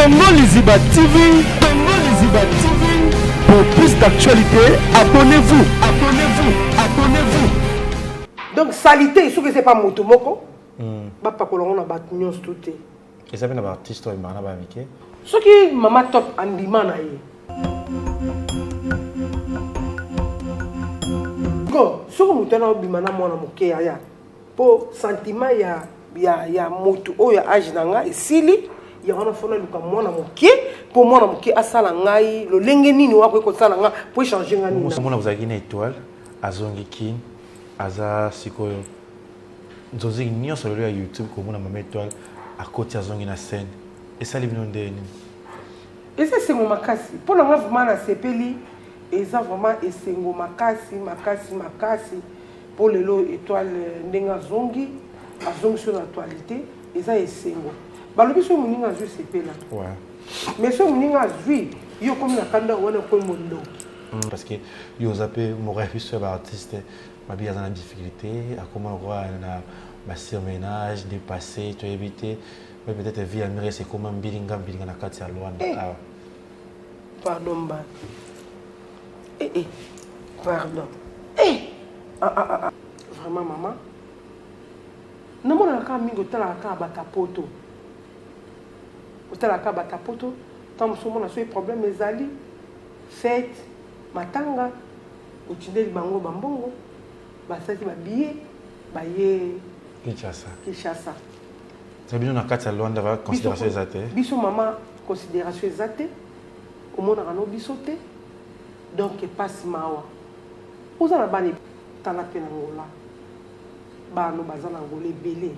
Congo Liziba TV, Congo Liziba TV. Pour plus d'actualités, abonnez-vous, abonnez-vous, abonnez-vous. Donc salite soki eza epa moto moko bapakola yango na bato nyonso tu te. Eza mpe na baartiste oyo ebimaka na bana mike. Soki mama top andima na ye. Go, soki moto wana obima na mwana moke yaya po sentiment ya ya ya moto oyo ya age na nga esili yango wana fona luka mwana moke mpo mwana moke asala ngai lolenge nini oyo akoki kosala nga mpo echange nga nini. Mona ozalaki na étoile azongi kin aza sikoyo nzonziki nyonso lelo ya youtube komona mama étoile akoti azongi na scène esali bino ndenge nini? Eza esengo makasi mpo na nga vraiment nasepeli eza vraiment esengo makasi makasi makasi mpo lelo étoile ndenge azongi azongi so na actualité eza esengo balobi soki moninga azwi sepela ouais. mais soki moninga azwi yo okomi na kanda wana okomi mondoki parce que yo oza mpe moko ya biso ya baartiste babi aza na difficulté akoma lokola na basurmenage dépassé toyebi te mais peut-être vie ya Mires ekoma mbilinga mbilinga na kati ya Luanda eh. awa. Pardon mba. Eh eh. Pardon. Eh. Ah ah ah. Vraiment maman. Namonaka kaka mingi otalaka kaka bato ya poto. Otalaka kaka bato ya poto ntango mosusu omona soki problème ezali fete matanga otindeli bango bambongo basalaki babillet baye Kinshasa. Kinshasa. Na bino na kati ya Luanda ba considération eza te. Biso mama considération eza te. Omonaka no biso te. Donc epasi mawa. Oza na bana tala pe na Angola. Bana baza na Angola ebele.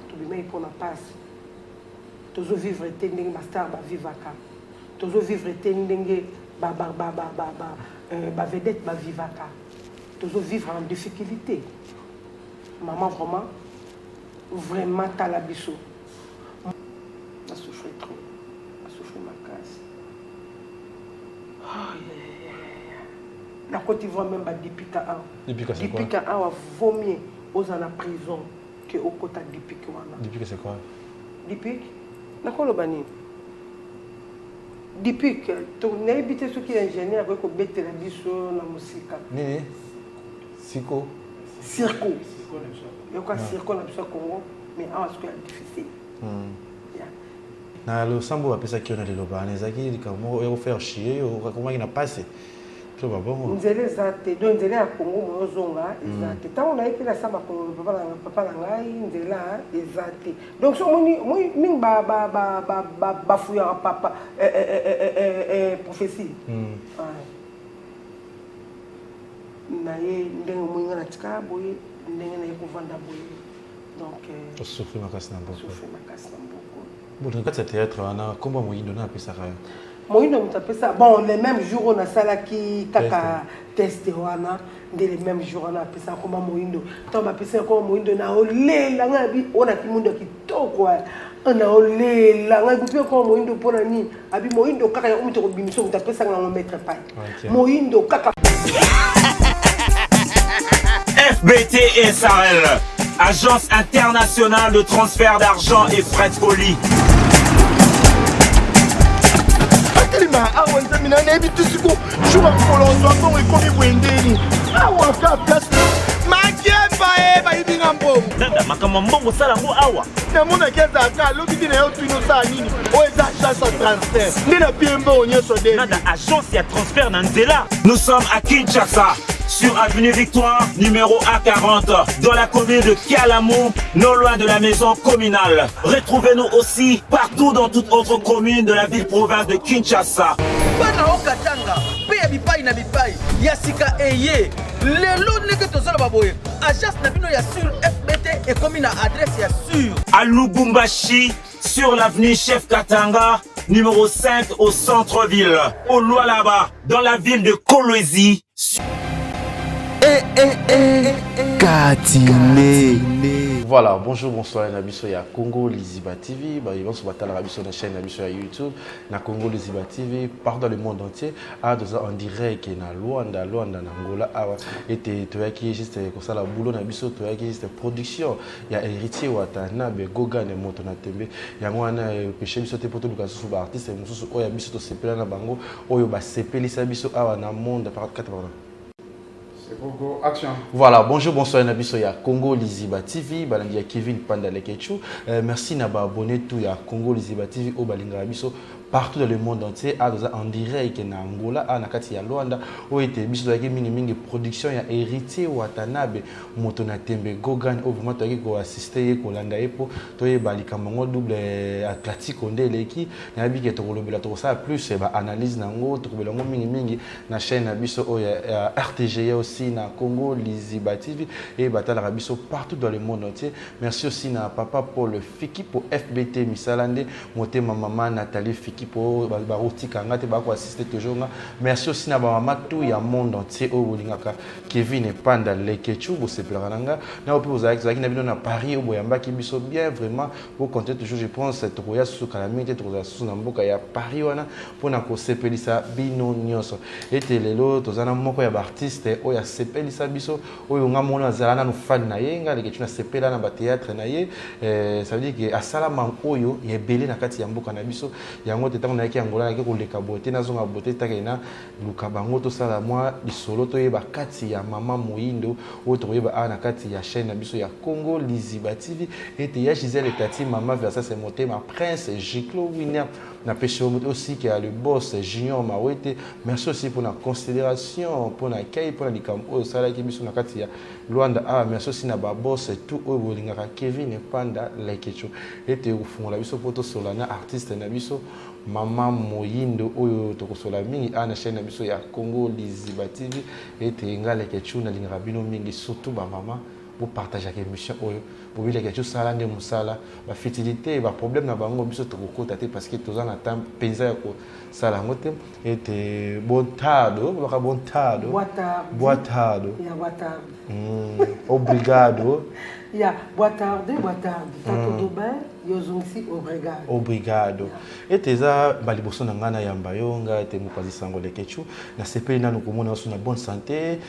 Tobimaki mpona pasi. Tozo vivre te ndenge ba star ba vivaka. Tozo vivre te ndenge ba ba ba ba ba ba, euh, ba vedette ba vivaka. Tozo vivre en difficulté. Maman vraiment vraiment tala biso. Na souffre trop. Na souffre makasi. Oh, yeah, yeah, yeah. Na Côte d'Ivoire même ba dipika awa. Dipika c'est quoi? Dipika awa vaut mieux oza na prison que okota dipik wana. Dipika c'est quoi? Dipik? Nakoloba nini? Dipik, nayebi te soki ingénieur akoki kobetela biso na mosika. Nini? Siko? Circo. Yoka circo na biso ya Congo, mais awa sikoyo ya difficile. Yeah. Na losambo bapesaki yo na liloba wana ezalaki likambo moko oyo kofaire chie yo okomaki na pasi to babongo. Nzela eza te, donc nzela ya Congo moyo ozonga eza te. Ntango nayeki na sa makolo papa na papa na ngai nzela eza te. Donc so omoni omoni mingi ba ba ba ba ba bafuyaka papa eh, eh, eh, eh, eh, prophétie. Ouais. Na ye ndenge omoni nga natikala boye ndenge naye kovanda boye donc euh, osouffrir makasi na mboko. souffrir makasi na mboko. Bon, na kati ya théâtre wana kombo ya moyindo na apesaka yo. Moyindo moto apesa bon le même jour oyo nasalaki kaka test wana nde le même jour wana apesaka komba moyindo ntango bapesaka komba moyindo na olela ngai abi oyo naki moyindo ya kitoko na olela ngai bopi komba moyindo mpona nini abi moyindo kaka yango moto ekobimisa moto apesaka yango maître pai moyindo kaka. FBT SARL, agence internationale de transfert d'argent et frais de colis. Atelema awa nzambe na nayebi te siko jour ya mokolo ozwa mbongo ekomi boye ndeni awa ka place makemba e bayibi nga mbongo. Nada makambo ya mbongo osala yango awa. Namonaki azalaka alobi te na yo tuni osala nini oyo eza agence ya transfert nde na pie mbongo nyonso de. Nada agence ya transfert na nzela. Nous sommes à Kinshasa sur avenue Victoire numéro A40 dans la commune de Kalamu, non loin de la maison communale. Retrouvez-nous aussi partout dans toute autre commune de la ville-province de Kinshasa. Bana okatanga mpe ya bipai na bipai ya sika eye lelo ndenge tozoloba boye agence na bino ya sur fbt ekomi na adresse ya sur. À Lubumbashi, sur l'avenue Chef Katanga, numéro 5 au centre-ville. Au Lualaba, dans la ville de Kolwezi. Eh, eh, eh, Katine. Voilà, bonjour, bonsoir na biso ya Congo Liziba TV, ba banso batalaka biso na chaîne na biso ya YouTube, na Congo Liziba TV partout dans le monde entier. Ah toza en direct na Luanda, Luanda na Angola awa ete toyaki juste kosala boulot na biso, toyaki juste production ya Héritier Watanabe Gogan moto na tembe. Yango wana empêcher biso te po toluka susu ba artiste mosusu oyo ya biso tosepela na bango, oyo basepelisa biso awa na monde par quatre pardon. Action. Voilà, bonjour, bonsoir na biso ya Congo Liziba TV, balandi ya Kevin Panda Lekechu. Merci na ba abonné tout ya Congo Liziba TV au balinga biso partout dans le monde entier, a doza en direct na Angola, a na kati ya Luanda, o ete biso toyaki mingi mingi production ya Héritier Watanabe, moto na tembe Gogan o vraiment toyaki ko assister ye kolanda ye po toyeba likambo ngo double Atlantique nde eleki, nayebi ke tokolobela tokosala plus ba analyse nango, tokobela ngo mingi mingi na chaîne na biso oyo ya RTG aussi na Congo Liziba TV et batalaka biso partout dans le monde entier. Merci aussi na papa Paul Fiki pour FBT Misalande, motema mama Nathalie Fiki pour barotika nga te bako assister toujours nga. Merci aussi na ba mama tout ya monde entier oyo bolingaka Kevin Panda Lekechu bosepelaka na nga. Na ope bozalaki na bino na Paris oyo boyambaki biso bien vraiment bo compter toujours je pense tokoya susu kala mingi te tokozala susu na mboka ya Paris wana mpona kosepelisa bino nyonso. Ete lelo toza na moko ya baartiste oyo asepelisa biso oyo nga mona azala nanu fan na ye nga Lekechu nasepela na bathéâtre na ye, ça veut dire que asala oyo ya ebele na kati ya mboka na biso. Yango te ntango nayaki Angola nayaki koleka boye te, nazonga boye te, take na luka bango tosala mwa lisolo toyeba kati ya mama Moyindo oyo tokoyeba awa na kati ya chaîne na biso ya Congo Liziba TV. Ete ya Gisèle Tati, mama Versace Motema, Prince Giclo Winner napesi yo aussi ke ya le boss Junior Mawete. Merci aussi pour la considération, pour l'accueil, pour la likambo oyo osalaki biso na kati ya Luanda awa. Merci aussi na ba boss tout oyo bolingaka Kevin Panda Lekechu. Ete kofungola biso po tosola na artiste na biso mama Moyindo oyo tokosola mingi awa na chaîne na biso ya Congo Liziba TV. Ete nga Lekechu nalingaka bino mingi, surtout ba mama bopartageaka émission oyo bobi Lekechu sala nde mosala ba futilité ba problème na bango biso tokokota te parce que toza na temps mpenza ya kosala yango te. Ete bontado baka bontado. Boa tarde. Boa tarde. Ya boa tarde. Obrigado. Ya boa tarde, boa tarde. Tá tudo bem? Yo zongisi obrigado. Obrigado. Ete eza baliboso na ngai nayamba yo ngai ete mopanzi sango Lekechu nasepeli nanu komona yo so na bonne santé,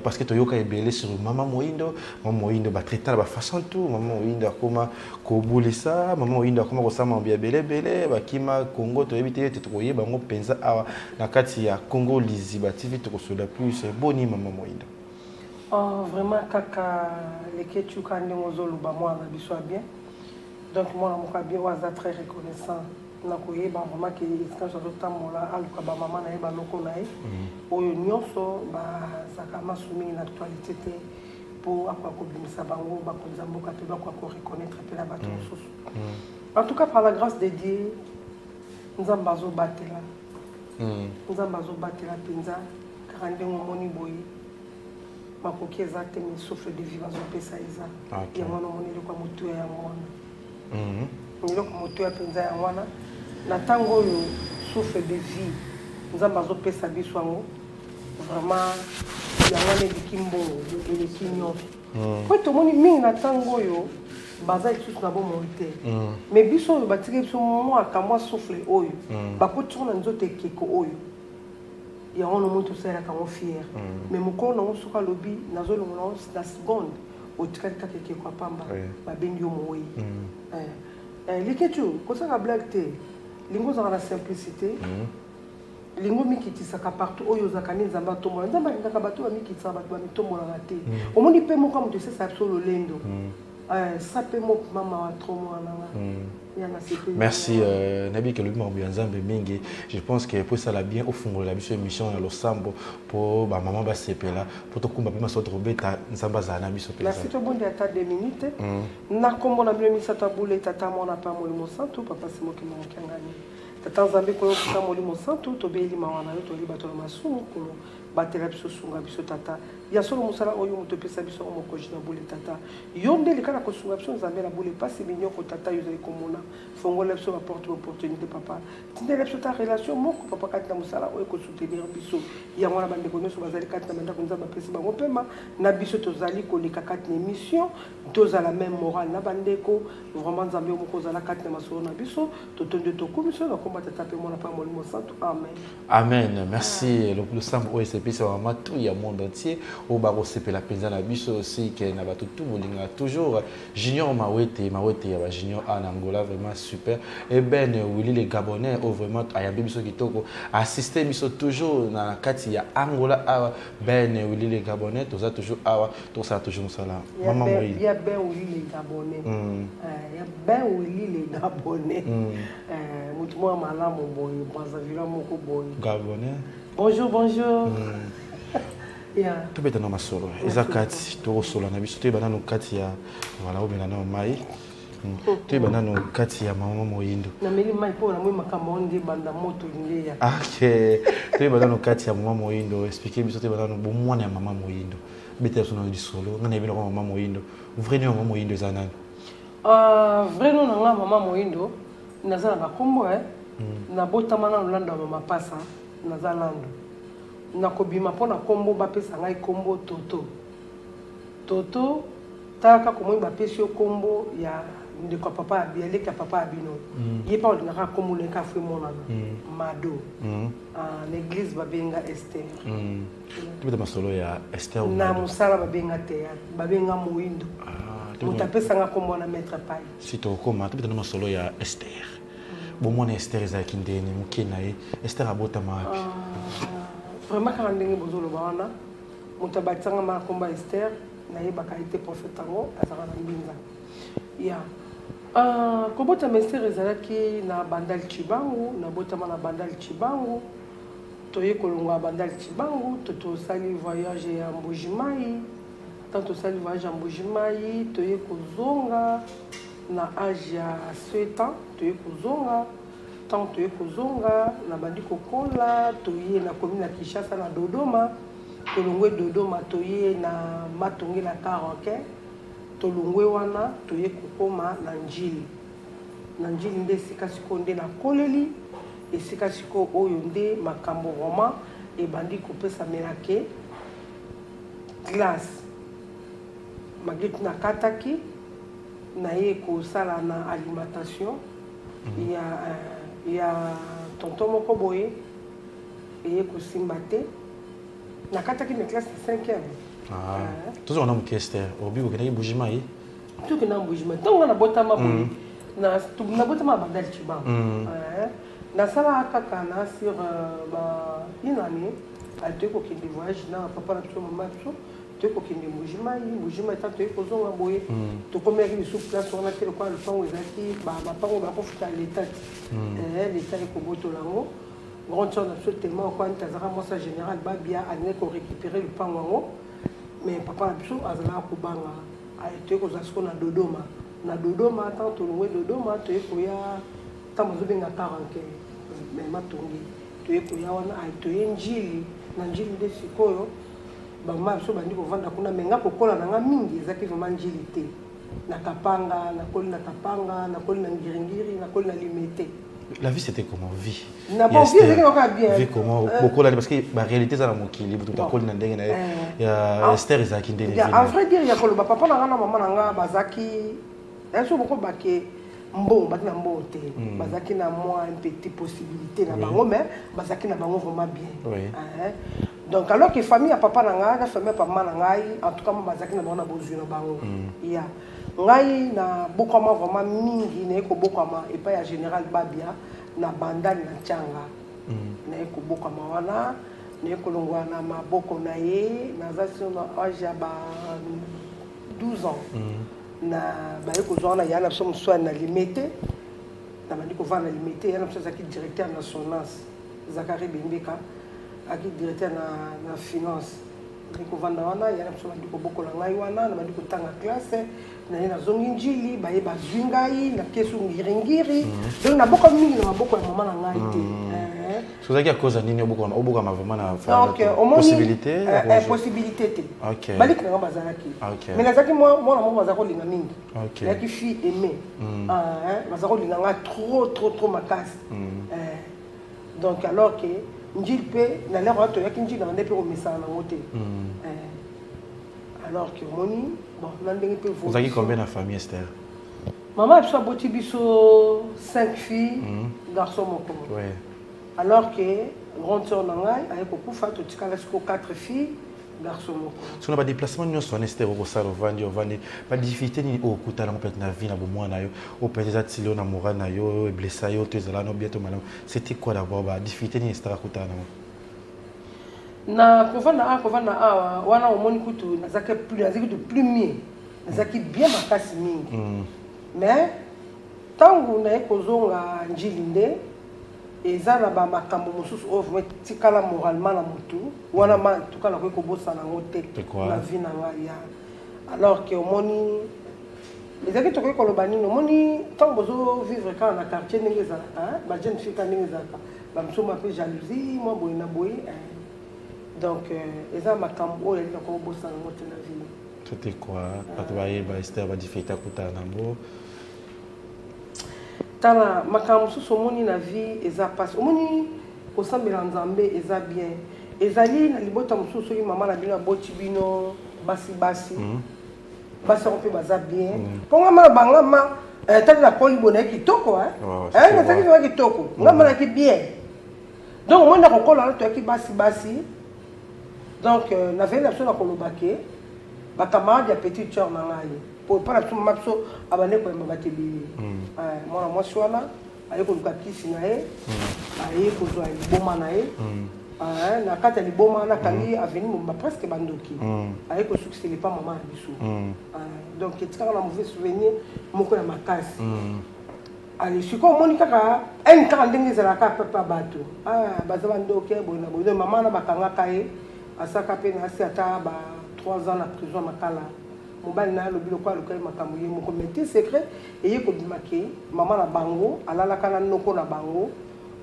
parce que toyoka ebele sur mama Moyindo. Mama Moyindo batraita na bafaçon tout. Mama Moyindo akoma kobulisa, mama Moyindo akoma kosala makambo ya ebele ebele, bakima Congo toyebi te ete tokoyeba yango mpenza awa na kati ya Congo Liziba TV tokosola plus. Boni mama Moyindo? Oh, vraiment kaka Lekechu ka ndenge ozoloba mwana na biso ya bien. Donc mwana moko ya bien oyo aza très reconnaissant na koyeba vraiment ke esika nyonso azotambola aluka bamama na ye, baloko na ye oyo nyonso bazalaka masu mingi na actualité te mpo akoka kobimisa bango bakonzi ya mboka mpe bakoka koreconnaître mpe na bato mosusu. En tout cas, par la grâce de Dieu, Nzambe azobatela, Nzambe azobatela mpenza. Kaka ndenge omoni boye, makoki eza te, mais souffle de vie bazopesa eza. Yango wana omoni eloko ya motuya yango wana, eloko motuya mpenza yango wana na ntango oyo souffle de vie Nzambe azopesa biso yango vraiment, yango wana eleki mbongo, eleki nyonso. Po tomoni mingi na ntango oyo baza lisusu na bomoi te, mais biso oyo batiki biso mwaka mwa souffle oyo bakoti na nzoto ekeko oyo, yango wana omoni tosalelaka yango fier. Mais mokolo nango soki alobi nazolongola yango na seconde, otikali kaka ekeko ya pamba, babengi yo mowei. Leketu kosala blague te, lingo ozalaka na simplicité, lingo mikitisaka partout oyo ozalaka nde Nzambe atombola. Nzambe alingaka bato bamikitisaka, bato bamitombolaka te. Omoni mpe moko ya moto esesa biso lolendo sa mpe moko mama wa tro mwana nga ya nasepeli. Merci. Nayebi ke olobi makambo ya Nzambe mingi. Je pense que po esala bien ofungolela biso émission na losambo mpo bamama basepela, mpo tokumba mpe maso tokobeta. Nzambe azala na biso mpenza. Merci. Tobondi ata 2 minutes na nkombo na bino misato ya bule, Tata, Mwana mpe Molimo Santu. Papa Simoki Mokiangani, Tata Nzambe, koyokuta Molimo Santu, tobeyeli mawa na yo, toyeli bato na masumu, Kolo. Batela biso, sunga biso Tata. Ya solo mosala oyo moto opesa biso yango mokonzi na bule Tata. Yo nde leka na kosunga biso Nzambe na bule pasi minyoko Tata yo ozali komona. Fongolela biso ba porte ba opportunite papa. Tindela biso ata relation moko papa kati na mosala oyo eko soutenir biso. Yango wana bandeko nyonso bazali kati na bandako Nzambe apesi bango pema na biso tozali koleka kati na emission tozala meme moral na bandeko vraiment Nzambe yo moko ozala kati na masolo na biso totondi yo tokumisi yo na kombo ya Tata pe Mwana pe ya Molimo Santu amen. Amen merci losambo oyo esepelisa ba mama tout ya monde entier oyo bakosepela mpenza na biso aussi ke na bato tout bolingaka toujours Junior Mawete Mawete ya ba Junior A na Angola vraiment super Eben Willy le Gabonais oyo vraiment ayambi biso kitoko assiste biso toujours na kati ya Angola awa Ben Willy le Gabonais toza toujours awa tosala toujours mosala mama Moyi ya Ben Willy le Gabonais mm. eh, ya Ben Willy le Gabonais mm. eh, moto moko malamu boye Brazzaville moko boye Gabonais bonjour bonjour mm. Yeah. Tobeta na masolo eza kati tokosola na biso toyeba nano kati ya voilà obela nano mai hmm. toyeba nano kati ya mama moyindo nameli mai mpo namoi makambo yango nde banda moto nde ya ok toyeba nano kati ya mama moyindo explike biso toyeba nano bomwana ya mama moyindo betela biso nano lisolo ngai nayebi nako mama moyindo vrai nom ya mama moyindo eza nani ah, vrai nom na ngai mama moyindo naza na bakombo eh. Hmm. Nabotama nano lando ya mama pasa naza lando Nakobima mpo na kombo bapesa ngai kombo Toto Toto tala kaka omoni bapesi yo kombo ya ndeko ya papa ya leki ya papa ya bino mm. ye mpe olingaka kombo na ye kaka fo emonana mm. Mado mm. Ah, na eglise babenga Esther mm. Tobeta masolo ya Esther na mosala babenga théâtre babenga moindo ah, moto apesanga kombo wana maître pai si tokokoma tobeta na masolo ya Esther Bomwana ya Esther ezalaki ndeni moke na ye? Esther abotama wapi? Ah, vraiment kaka ndenge bozoloba wana moto abatisanga ma nkombo ya Esther nayebaka ye te prophète yango azalaka na mbinza ya uh, kobotama Esther ezalaki na Bandal Tshibangu nabotama na Bandal Tshibangu toye kolongwa Bandal Tshibangu to tosali voyage ya Mbuji-Mayi ntango tosali voyage ya Mbuji-Mayi toye kozonga Na age ya 7 ans toye kozonga, tango toye kozonga nabandi kokola, toye nakomi na Kinshasa na Dodoma, tolongwe Dodoma toye na Matonge na Caranquin, tolongwe wana toye kokoma na Ndjili. Na Ndjili nde esika sikoyo nde nakoleli, esika sikoyo oyo nde makambo vraiment ebandi kopesamela ke classe malgre tout nakataki. Naye kosala na alimentation ya ya tonton moko boye eye kosimba te nakataki na classe na 5e. Ah, tozonga na moke Esther, obi okendaki Mbuji-Mayi? Tokenda Mbuji-Mayi ntango nga nabotama boye na nabotama na Bandal Tshibangu nasalaka kaka na sur ba une année toye kokende voyage na papa na biso mama na biso Toye kokende Mbuji Mayi, Mbuji Mayi tango toye kozonga boye tokomelaki lisusu place wana te lokola lopango ezalaki ba mapango bakofuta l'etat ti eh, l'etat ekobotola yango. Grande sœur na biso tellement okwani azalaka mwasi ya general Babia alingaki ko recuperer lopango yango mais papa na biso azalaka kobanga. Aye toye kozala sikoyo na Dodoma, na Dodoma tango tolongwe Dodoma toye koya tango bazobenga Karanke mais Matonge toye koya wana aye toye Ndjili, na Ndjili nde sikoyo Ba mama na biso bandi kovanda kuna mais nga kokola na nga mingi ezalaki vraiment Ndjili te. Na Kapanga, nakoli na Kapanga, nakoli na Ngiringiri, nakoli na Limete. La vie c'était comment vie? Na bon vie ezalaki kaka bien. Vie comment euh. bokola parce que ba réalité eza na mokili moto akoli na ndenge na ye. Euh. Ya Esther ezalaki ndenge vie. En vrai dire ya koloba papa na nga na mama na nga bazaki Est-ce que boko ke mbongo bazalaki na mbongo te mm. bazalaki na mwa un petit possibilité na bango mais bazalaki na bango vraiment bien oui. hein? Donc alors que famille ya papa na ngai na famille ya papa na ngai en tout cas moi bazalaki na bango na bozwi na bango mm. ya ngai na bokwama vraiment mingi naye kobokwama epai ya général Babia na Bandal na Ntianga mm. naye kobokwama wana naye kolongwa na maboko na ye naza sino na age ya ba 12 ans mm. Na baye kozwa wana ya na biso mosusu na Limete, nabandi kovanda na Limete, ya na biso azalaki directeur na Sonas, Zacharie Bembeka azalaki directeur na, na finance. Toki kovanda wana, ya na biso bandi kobokola ngai wana, nabandi kotanga classe, naye nazongi Njili, baye bazwi ngai, nakesu Ngiringiri. Donc nabokami mingi na maboko ya mama na ngai te. So ozalaki à cause ya nini obokama vraiment na Donc omoni possibilité ya possibilité te. Baliki na nga bazalaki. Mais nazalaki mwana moko baza kolinga mingi. Nazalaki fille aimée. Ah, hein, baza kolinga nga trop trop trop makasi. Donc alors que Njili mpe na lere wana toyaki Njili, na bande mpe komesana nango te. Alors que omoni, bon, na ndenge mpe Ozalaki combien na famille, Esther? Mama biso aboti biso 5 filles, garçon moko. Alors que grande sœur na ngai aye kokufa, totikala siko 4 filles, garçon moko. So na badéplacement nyonso wana, Ester, okosala, ovandi ovandi, badifficulté nini oyo okutana yango peut-être na vie na bomwana na yo, oyo peut-être eza tili yo na moral na yo, oyo eblessa yo, to ezala no bien to malamu? C'était quoi d'abord, badifficulté nini Ester akutana nango? Na kovanda awa, kovanda awa wana, omoni kutu nazalaki plus, nazalaki kutu plus mieux, nazalaki bien makasi mingi. Mais ntango naye kozonga Njili, nde eza na bamakambo mosusu oyo vraiment etikala moralement na motu wana. Ma tuka nakoki kobosana yango te C'est quoi? na vie na ngai ya. Alors que omoni, ezalaki, tokoki koloba nini, omoni ntango bozovivre kaka na quartier ndenge ezalaka, bajeune fille kaka ndenge ezalaka, bamosusu mwa mpe jalousie mwa boye na boye, hein. Donc eza makambo oyo yali nakobosana yango te na vie. C'était quoi, bato bayeba Ester, badifficulté akutana nango? Tala, makambo mosusu omoni na vie eza mpasi. Omoni, kosambela Nzambe eza bien. Ezali na libota mosusu, soki mama na bino aboti bino basi basi, basi yango mpe baza bien. Mpo nga ma banga ma tali nakoli boye, naye kitoko, nazalaki vraiment kitoko, nga ma nayaki bien. Donc omoni, na kokola wana toyaki basi basi. Donc naveli na biso na koloba ke bacamarade ya petite sœur na ngai, po epa na biso mama biso abande koyamba bato ebele. Mwana mwasi wana aye koluka kisi na ye, aye kozwa liboma na ye. Na kati ya liboma wana akangi avenue mobimba, presque bandoki, aye kosukisela epa mama na biso. Donc etikaka na mauvais souvenir moko ya makasi. Ale, sikoyo omoni kaka haine, kaka ndenge ezalaka papa, bato baza bandoki boye na boye. Donc mama wana bakangaka ye, asaka mpe na asi ata ba 3 ans na prison Makala. Mobali na ye alobi lokola aluka ye makambo ye moko, mais te, secret eye kobima ke mama na bango alalaka na noko na bango.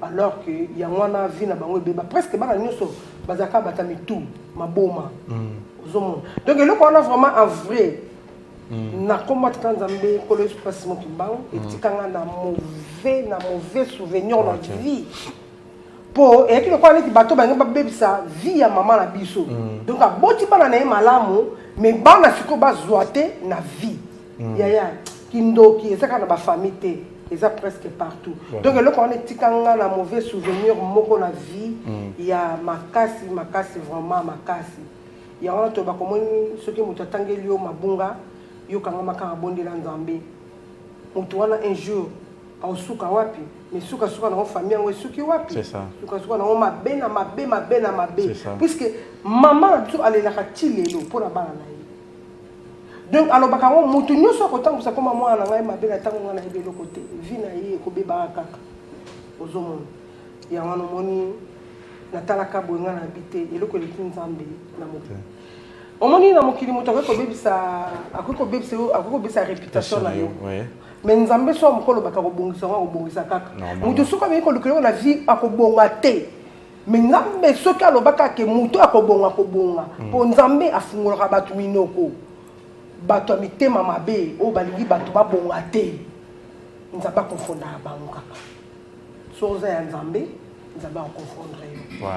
Alors que yango wana vie na bango ebeba, presque bana nyonso bazalaka bata mitu maboma. Ozomona, donc eloko wana vraiment en vrai, na kombo tata Nzambe Nkolo Yesu Mpasi Simon Kimbangu, etikanga na mauvais souvenir na vie, mpo eyaki lokola neti bato balingi babebisa vie ya mama na biso. Donc aboti bana na ye malamu, mais bana sikoyo bazwa te na vie. Yaya, kindoki eza kaka na bafamille te, eza presque partout. Donc eloko wana etikanga na mauvais souvenir moko na vie ya makasi makasi, vraiment makasi. Yango wana toyeba komoni, soki moto atangeli yo mabunga, yokangama kaka, bondela Nzambe. Moto wana un jour aosuka wapi? Mais sukasuka nango, famille yango esuki wapi? C'est ça. Sukasuka nango mabe na mabe, mabe na mabe. C'est ça. Puisque mama na biso alelaka ti lelo mpo na bana na ye. Donc alobaka yango, motu nyonso akotambusa koma mwana na ngai mabe na ntango ngai nayebi eloko te, vie na ye ekobebaka kaka. Ozomona, yango wana omoni natalaka boye, ngai nayebi te eloko eleki Nzambe na mokili. Omoni, na mokili moto akoki kobebisa, akoki kobebisa yo, akoki kobebisa réputation na yo, mais Nzambe so mokolo bato akobongisa yango, akobongisa kaka. Moto soki ameki kolukela yo na vie, akobonga te. Mais Nzambe soki alobaka ke moto akobonga, akobonga, mpo Nzambe afungolaka bato minoko. Bato ya mitema mabe oyo balingi bato babonga te, Nzambe akonfondaka bango kaka. So oza ya Nzambe, Nzambe akoconfondre yo.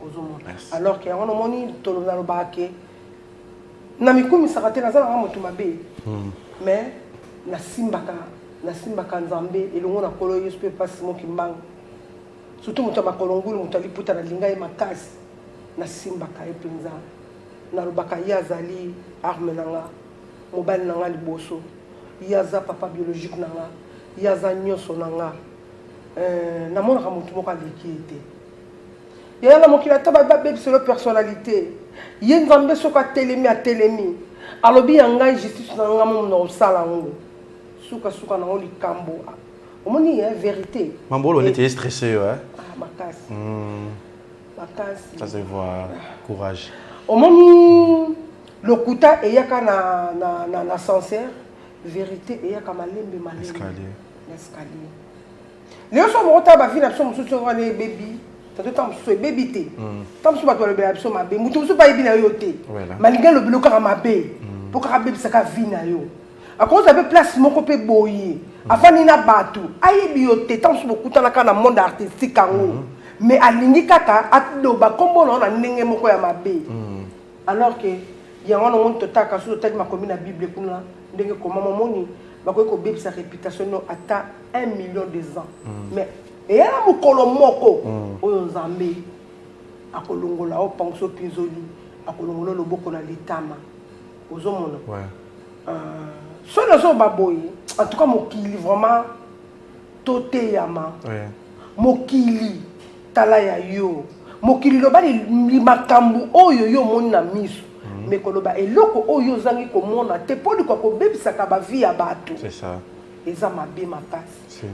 Ozomona, alors ke yango nomoni, nalobaka ke na mikumisaka te, naza nanga moto mabe, mais nasimbaka Nzambe elongo na Nkolo Yesu mpe Papa Simon Kimbangu, surtout moto ya makolo ngulu, moto aliputa. Nalinga ye makasi, nasimbaka ye mpenza, nalobaka ye azali arme na nga, mobali na nga liboso, ye aza papa biologique na nga, ye aza nyonso na nga. Namonaka motu moko aleki ye te. Yaya, na mokili, ata babebiselo personnalité, ye Nzambe soki atelemi, atelemi, alobi ya ngai justice na nga momu na kosala yango, sukasuka nango likambo omoni ye vérité. Mambolo neti estressé yo, hein? Ah, makasi. Makasi. Ça se voit, courage. Omoni. Lokuta eyaka na na na ascenseur, verite eyaka malembe malembe. Escalier. Na escalier. Lelo soki moko tala ba vie na biso mosusu wana ebebi, tanto ntango mosusu ebebi te. Ntango mosusu bato balobela biso mabe, moto mosusu mpe ayebi na yo te. Voilà. Malingi alobela yo kaka mabe, mpo kaka abebisaka vie na yo. Akozala mpe place moko mpe boye, afandi na bato, ayebi yo te, ntango mosusu bokutanaka na monde artistique yango. Mais alingi kaka aloba nkombo na yo na ndenge moko ya mabe. Alors que yango wana omoni totaka soki totali makomi na bible kuna ndenge ekomama omoni bakoki kobebisa reputation no ata 1 million des ans mais eya na mokolo moko oyo Nzambe akolongola yo pangusa opinzoli akolongola yo loboko na litama ozomona Ouais. soki nazoloba boye en tout cas mokili vraiment toteyama Ouais. mokili tala ya yo mokili loba makambo oyo yo omoni na miso mais koloba eloko oyo ozangi komona te mpo likoka kobebisaka bavie ya bato C'est ça. eza mabe makasi Si.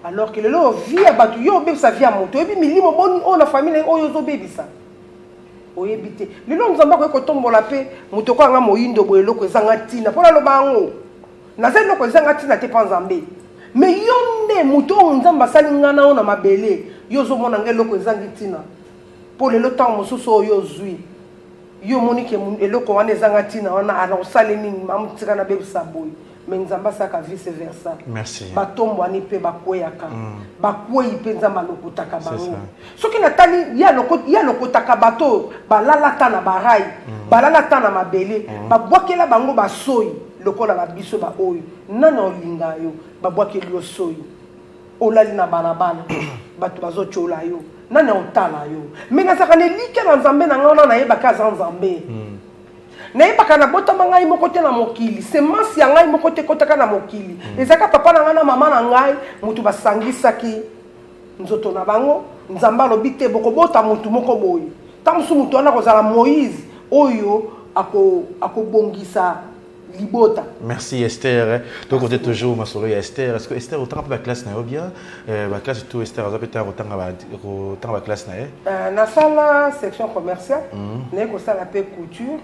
alors que lelo vie ya bato yo obebisa vie ya moto oyebi milimo boni oyo na famille na ye oyo ozobebisa oyebi te lelo nzambe akoki kotombola mpe moto okoyanga moyindo boye eloko ezanga ntina mpo naloba yango naza eloko ezanga ntina te mpa nzambe mais yo nde moto oyo nzambe asali nga na yo na mabele yo ozomona nga eloko ezangi ntina mpo lelo ntango mosusu oyo ozwi yo omoni ke eloko wana ezanga ntina wana ala osali nini mamutika nabebisa boye mais nzambe asalaka vice versa Merci. batombwani mpe bakweyaka bakwei mpe nzambe alokotaka bango ça. Soki natali ye ye alokotaka bato oyo balala ta na barai balala ta na mabele babwakela bango basoi lokola babiso baoyo nani olinga yo babwakeli yo soi olali na balabala bato bazotyola yo nani otala yo mais nazalaka na elikya na nzambe na ngai wana nayebaka aza nzambe nayebaka nabotama ngai moko te na mokili semence ya ngai moko te ekotaka na mokili ezalaka papa na ngai na mama na ngai moto basangisaki nzoto na bango nzambe alobi te bokobota motu moko boye ntango mosusu motu wana akozala moïse oyo akobongisa libota. Merci Esther. Donc on est toujours masolo ya Esther. Est-ce que Esther autant ba classe na yo bien ba classe tout Esther aza peut-être autant ba autant ba classe na ye. Nasala section commerciale naye kosala mpe couture.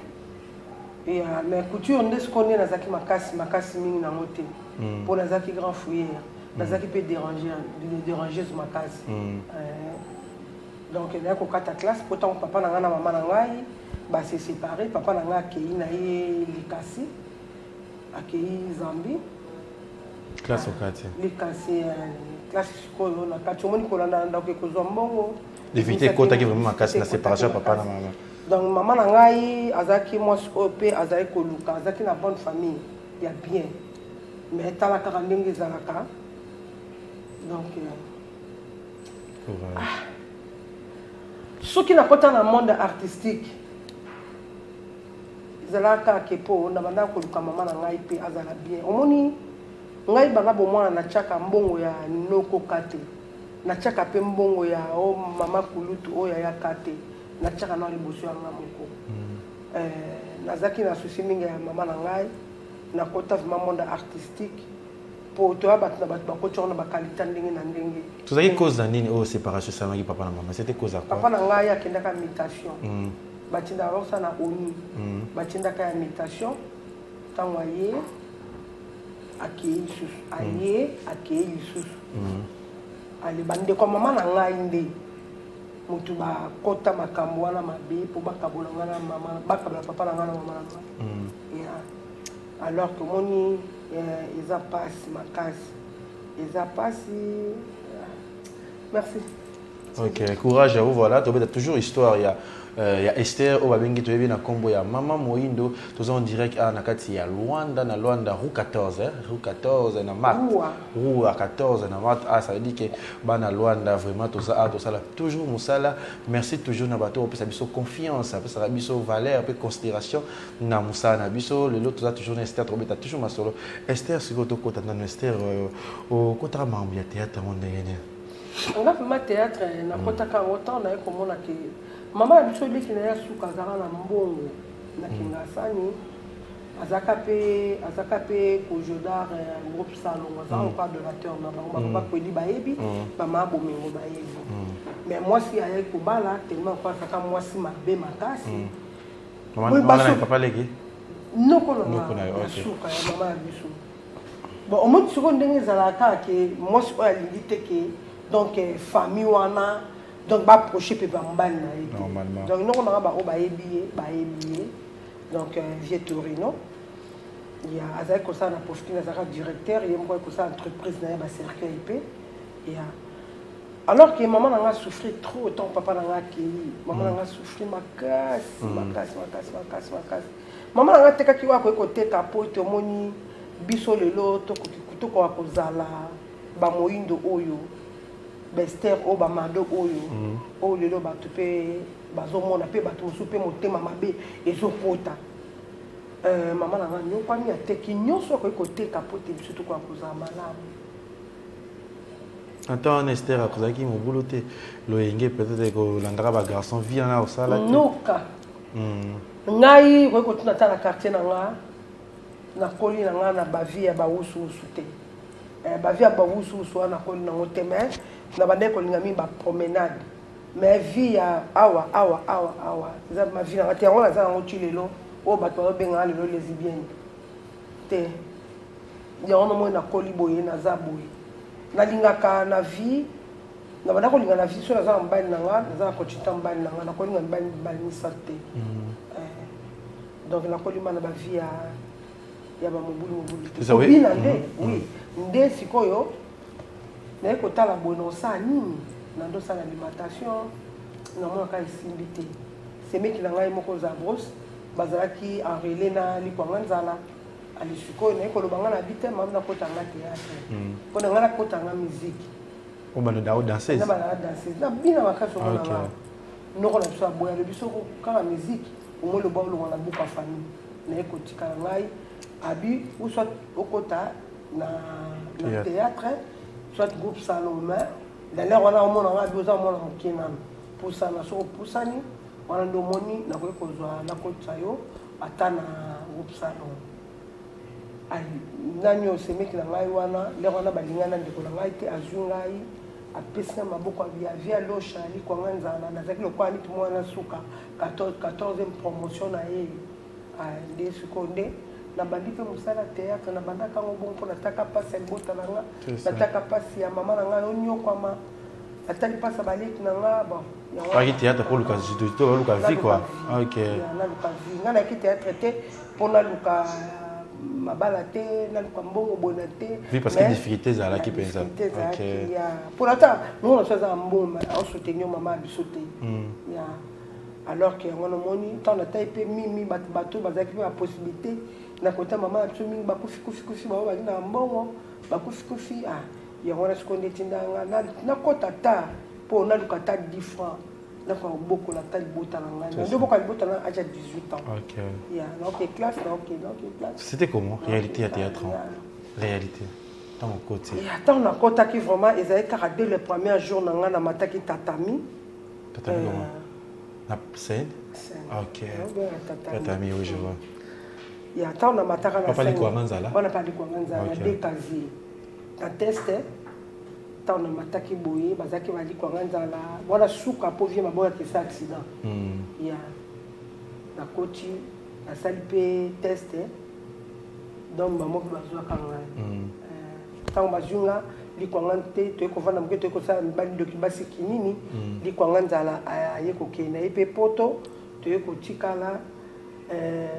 Et, mais couture nde sikoyo nde nazalaki makasi makasi mingi nango te mpo nazalaki grand fouilleur nazalaki mpe dérangeuse makasi. Donc naye kokata classe mpo ntango papa na ngai na mama na ngai base séparé papa na ngai akei na ye likasi akei Zambie. Classe okati. Likasi classe sikoyo na kati omoni kolanda na ndako ekozwa mbongo. Éviter ekotaki vraiment makasi na séparation ya papa na mama. Donc mama na ngai azalaki mwasi oyo mpe azalaki koluka azalaki na bonne famille ya bien mais tala kaka ndenge ezalaka donc Courage. Soki nakɔta na monde artistique ezalaka kaka ke mpo na bandaka koluka mama na ngai mpe azala bien omoni ngai banda bomwana natiaka mbongo ya nokoka te natiaka mpe mbongo ya o mama kulutu oyo ayaka te natiaka na liboso ya nga moko. Nazalaki na souci mingi ya mama na ngai nakota vraiment monde artistique mpo toya bato na bato bakoti yango na bakalita ndenge na ndenge. Tozalaki cause na nini oyo séparation esalamaki papa na mama? C'était cause à quoi? Papa na ngai akendaka mutation batindaka bakosala na ONU batindaka ya mutation ntango aye akei lisusu aye akei lisusu ale bandeko ya mama na ngai nde motu bakɔta makambo wana mabe mpo bakabola ngai na mama bakabola papa na ngai na mama na ngai. Yeah. Alors tomoni eza pasi makasi eza pasi merci. Ok, courage à vous. Voilà, tu as toujours histoire. Il y a Esther oyo babengi toyebi na nkombo ya Mama Moyindo. Toza en direct awa na kati ya Luanda, na Luanda, rue 14, hein, rue 14 na Mat. Rua. Rua 14 na Mat. Ah, ça veut dire que bana Luanda vraiment toza awa tosala toujours mosala. Merci toujours na bato opesa biso confiance, apesaka biso valeur mpe considération na mosala na biso. Lelo toza toujours na Esther, tobeta toujours masolo. Esther, sikoyo tokota nano Esther, okotaka makambo ya théâtre yango ndenge nini? Nga vraiment théâtre nakotaka yango ntango naye komona ke mama na biso leki na ye asuka azalaka na mbongo na Kingasani azalaka mpe kojodar groupe Salongo azalaka lokola donateur na bango bapapa Kweli bayebi bamama Bomengo bayebi mais mwasi ayaki kobala tellement ko azalaka mwasi mabe makasi. Papa leki? Noko na nga ya suka ya mama na biso. Bon, omoni sikoyo ndenge ezalaka kaka ke mwasi oyo alingi te ke donc famille wana donc ba approcher mpe ba mobali na ye te. Donc noko na nga baoyo bayebi ye, bayebi ye. Donc vieux Torino ya azalaki kosala na Pofkin, azalaka directeur, ye moko ayaki kosala entreprise na ye ba cercueil mpe ya. Alors que maman na nga souffrir trop tant papa na nga akei, maman na nga souffrir makasi makasi makasi makasi makasi. Maman na nga atekaki oyo akoki koteka po ete omoni biso lelo tokoki tokoka kozala ba moyindo oyo, ba Esther oyo, ba Mado oyo, oyo lelo bato pe bazomona pe bato mosusu pe motema mabe ezokota. Maman na nga anyokwami, ateki nyonso akoki koteka po ete biso tokoka kozala malamu. Na temps wana Esther akozalaki mobulu te, loyenge peut-être kolandaka ba garçon vie wana osala te. Noka. Ngai okoki kotuna ata na quartier na nga, nakoli na nga na ba vie ya ba wusu wusu te. Ba vie ya ba wusu wusu wana nakoli nango te mais na bandaki kolinga mingi ba promenade. Mais vie ya awa awa awa awa eza ma vie na nga te, yango naza nango ti lelo oyo bato bazobenga nga lelo lesbienne te. Yango namoni nakoli boye naza boye. Nalingaka na vie, na banda kolinga na vie soki naza na mobali na nga, naza na continuité ya mobali na nga, nakolinga mibali mibali misato te. Donc nakolima na ba vie ya ya ba mobulu mobulu te. Kobina nde, oui. Nde sikoyo naye kotala boye na osala nini, na ndo osala alimentation, namonaka esimbi te. Semeki na ngai moko Zabros bazalaki en relais na Likwanga Nzala. Ali sikoyo naye koloba nga na bi te mama nakota nga théâtre mpo na nga nakota nga musique. Obanda da danseuse? Na banda danseuse na bina makasi omona nga noko na biso aboya alobi soko kaka musique omoi loba olongwa na buka famille naye kotikala ngai abi ou soit okota na théâtre soit groupe salon mais d'ailleurs wana omona nga abi oza mwana moke nano pusana soko opusani wana nde omoni nakoki kozwa nakotisa yo ata na groupe salon. Nani oyo semeki na ngai wana lere wana balinga na ndeko na ngai te azwi ngai apesi nga maboko ya via losha likwanga nzala nazalaki lokola neti mwana suka 14e promotion na ye. Nde sikoyo nde nabandi mpe mosala théâtre, nabandaka yango bongo mpo nataka mpasi ya libota na nga, nataka mpasi ya mama na ngai onyokwama, natali mpasi ya baleki na nga bon. Oyaki théâtre mpo oluka oluka vie quoi. Ok. Naluka vie. Nga nayaki théâtre te mpo naluka mabala te, naluka mbongo boye na te. Oui, parce que difficulté ezalaki mpenza. Difficulté ezalaki ya mpo ata nongo na biso aza na mbongo aosoutenir mama ya biso te. Ya alors que yango namoni ntango natai mpe mimi bato bato bazalaki mpe bapossibilité na kota mama na biso mingi bakufi kufi kufi bango bazali na mbongo bakufi kufi ah yango wana sikoyo nde etinda nga nakota ata mpo naluka ata 10 francs nakoka kobokola ata libota na ngai nde bokola libota na age ya 18 ans. Ok. Ya naoke classe naoke naoke classe. C'était comment réalité ya théâtre? Réalité ntango okoti? Ntango nakotaki vraiment ezalaki kaka dès le premier jour na ngai namataki tatami. Tatami comment? Na scène? Ok. Tatami, oui, je vois. Ya ntango namataka na Papa Likwanga Nzala? Wana Papa Likwanga Nzala na deux casiers na test. Ntango namataki boye bazalaki ba Likwanga Nzala wana suka mpo vie maboyaka esa accident. Ya nakoti nasali mpe test donc bango mpe bazwaka ngai. Ntango bazwi nga Likwanga te toye kovanda moke toye kosala mibali ndoki basi kinini. Likwanga Nzala aye kokende ye mpe poto toye kotikala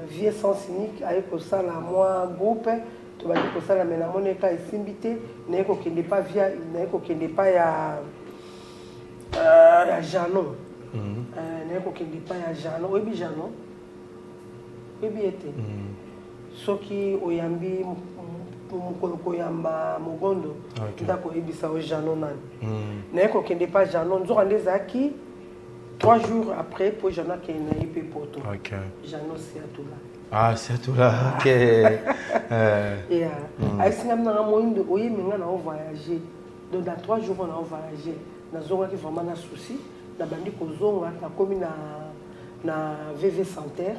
vie sens unique aye kosala mwa groupe tobandi kosala me namoni eka esimbi te naye kokende pa via naye kokende pa ya ya Jano. Naye kokende pa ya Jano, oyebi Jano, oyebi ye te. Soki oyambi mokolo koyamba mogondo ndako oyebisa yo Jano nani. Naye kokende pa Jano nzoka nde ezalaki 3 jours après po Jano akende na ye mpe poto. Jano Siatula. Ah, Siatula, ok. Yeah. Ayebisi nga nanga moyindo oyemi nga na voyager donc dans 3 jours na voyager nazongaki vraiment na souci nabandi kozonga nakomi na na VV Center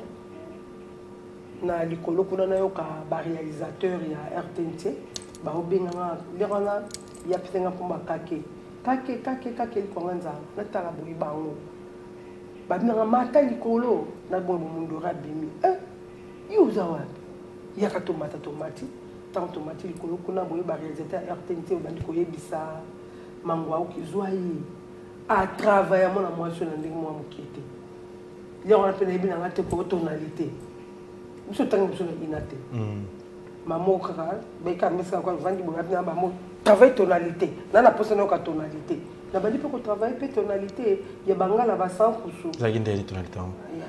na likolo kuna nayoka baréalisateur ya RTNC baobenganga lere wana ya pesenga nkomba kake kake kake kake Likwanga Nzala natala boye bango. Babinaka mata likolo na boye bomundori abimi. Eh, yo oza wapi? Yaka tomata tomati. Ntango tomati likolo kuna boye ba réalisateur ya RTNT babandi koyebisa Mangwauki zwa ye. A travailla mwana mwasi oyo na ndenge mwa moke te. Lero wana mpe nayebi na nga te ko tonalité. Biso tangi biso na ina te. Mamo kaka beka mesaka kwa vandi boye na bamo travail tonalité. Na na posa nayoka tonalité. Na bandi mpe ko travailler mpe tonalité ya bangala ba sankusu. Ezalaki ndenge tonalité yango? Ya.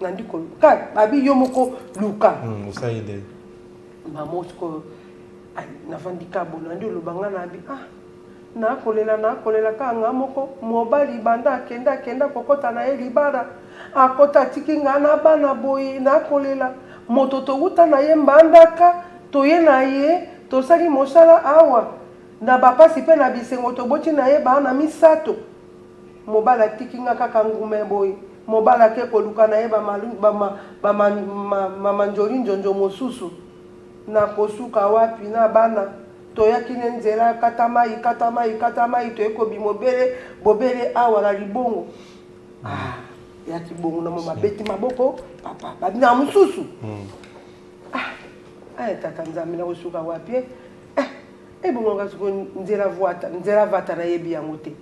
Nandi ko ka babi yo moko luka. Osali ndenge. Mamo sikoyo navandi ka boye nandi oloba nga na abi ah Nakolela nakolela kaka nga moko mobali banda akenda akenda kokota na ye libala akota atiki nga na bana boye nakolela moto towuta na ye mbandaka toye na ye tosali mosala awa na bapasi pe na bisengo toboti na ye bana misato mobali atiki nga kaka ngume boye mobali ake koluka na ye ba manjoli njonjo mosusu nakosuka wapi na bana Toyaki ne nzela kata mayi, kata mayi, kata mayi, toye kobima obele, bobele awa na libongo. Ah, eyaki bongo na moma beti maboko, papa, babina mosusu. Ah, eh, tata Nzambe nakosuka wapi eh? Eh, ebongo nga sikoyo nzela vwata, nzela vata nayebi yango te.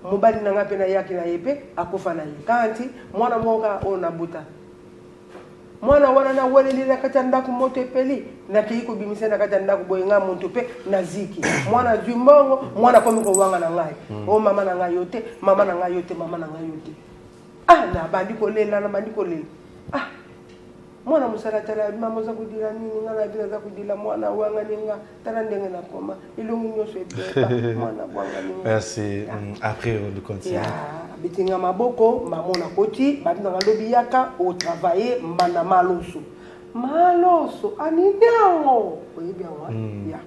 Mobali na nga mpe nayaki na ye mpe akufa na ye. Kanti mwana moko kaka oyo nabuta. Mwana wana naweleli na kati ya ndako moto epeli, nakeyi kobimisa ye na kati ya ndako boye ngai moto mpe naziki. Mwana azwi mbongo, mwana akomi kowanga na ngai. O mama na ngai yo te, mama na ngai yo te, mama na ngai yo te. Ah, nabandi kolela, nabandi kolela. Ah, mwana mosala tala mama oza kodila nini? Ngai nayebi naza kodila mwana awangani nga, tala ndenge nakoma, elongi nyonso ebeba, mwana abwangani nga. Merci. Après, on continue. Yeah. Abeti nga maboko, mama nakoti, babi nanga lobi yaka o travailler mbanda maloso. Maloso anini yango? Oyebi yango? Ya.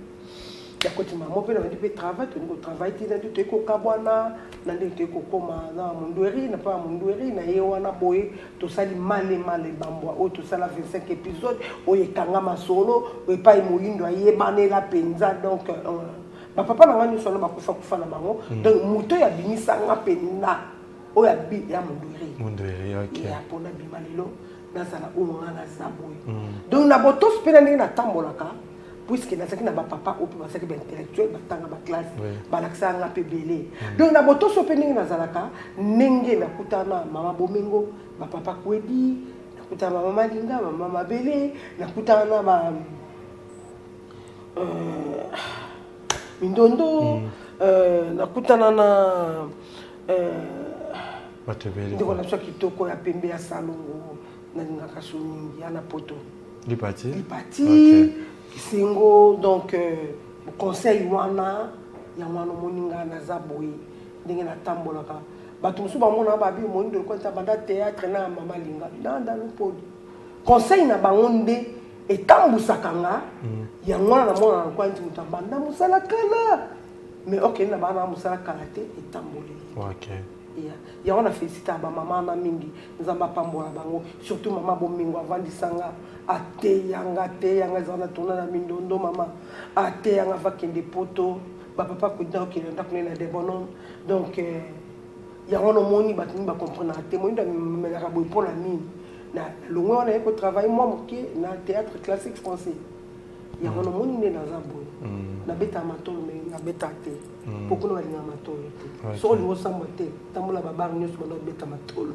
Yakoti mama mpe nabandi mpe travail, tolingi ko travailler tina nde toyei kokabwana, na ndenge toyei kokoma na Mundueri, na pa ya Mundueri, na ye wana boye tosali male male bambwa oyo tosala 25 episode oyo ekanga masolo epai moyindo ayebanela mpenza donc Ba papa na nga nioso wana bakufa kufa na bango donc moto oyo abimisa nga mpenza oyo abi ya Mundueri. Mundueri, ok. Ya pona bima lelo nazala oyo nga naza boye. Donc na botosi mpe na ndenge natambolaka puisque nazalaki na ba papa oyo mpe bazalaki ba intellectuel batanga ba classe balakisaka nga mpe ebele. Donc na botosi oyo mpe ndenge nazalaka ndenge nakutana na mama Bomengo, ba papa Kwedi, nakutana na mama Malinga, mama Mabele, nakutana na ba Mindondo, nakutana na Bato ebele ndeko na biso ya kitoko ya pembe ya salongo nalingaka so mingi ya na poto Lipati Lipati Kisengo donc conseil wana yango wana omoni nga naza boye ndenge natambolaka bato mosusu bamonaka babi moyindo lokola banda théâtre na mama linga nanda lupoli Conseil na bango nde etambusaka nga yango wana namonaka lokola neti moto abanda mosala kala mais okende na bana mosala kala te etamboleli okay. Yeah. Yango na felicitaka ba mama wana mingi Nzambe apambola bango surtout mama Bomengo avandisa nga ateya nga ateya nga ezala na tourna na mindondo mama ateya nga va kende poto ba papa kudina okende ndako naye na debonhomme donc yango wana omoni bato mingi ba comprenaka te moyindo amelaka boye mpo na nini Na longwe wana naye ko travailler mwa moke na theatre classique français. Yango na moni nde naza boye. Nabetaka matolo mais nabetaka te. Po kuna balingaka matolo te. Soki olingi osambwa te, tambola ba bar nyonso banda kobeta matolo.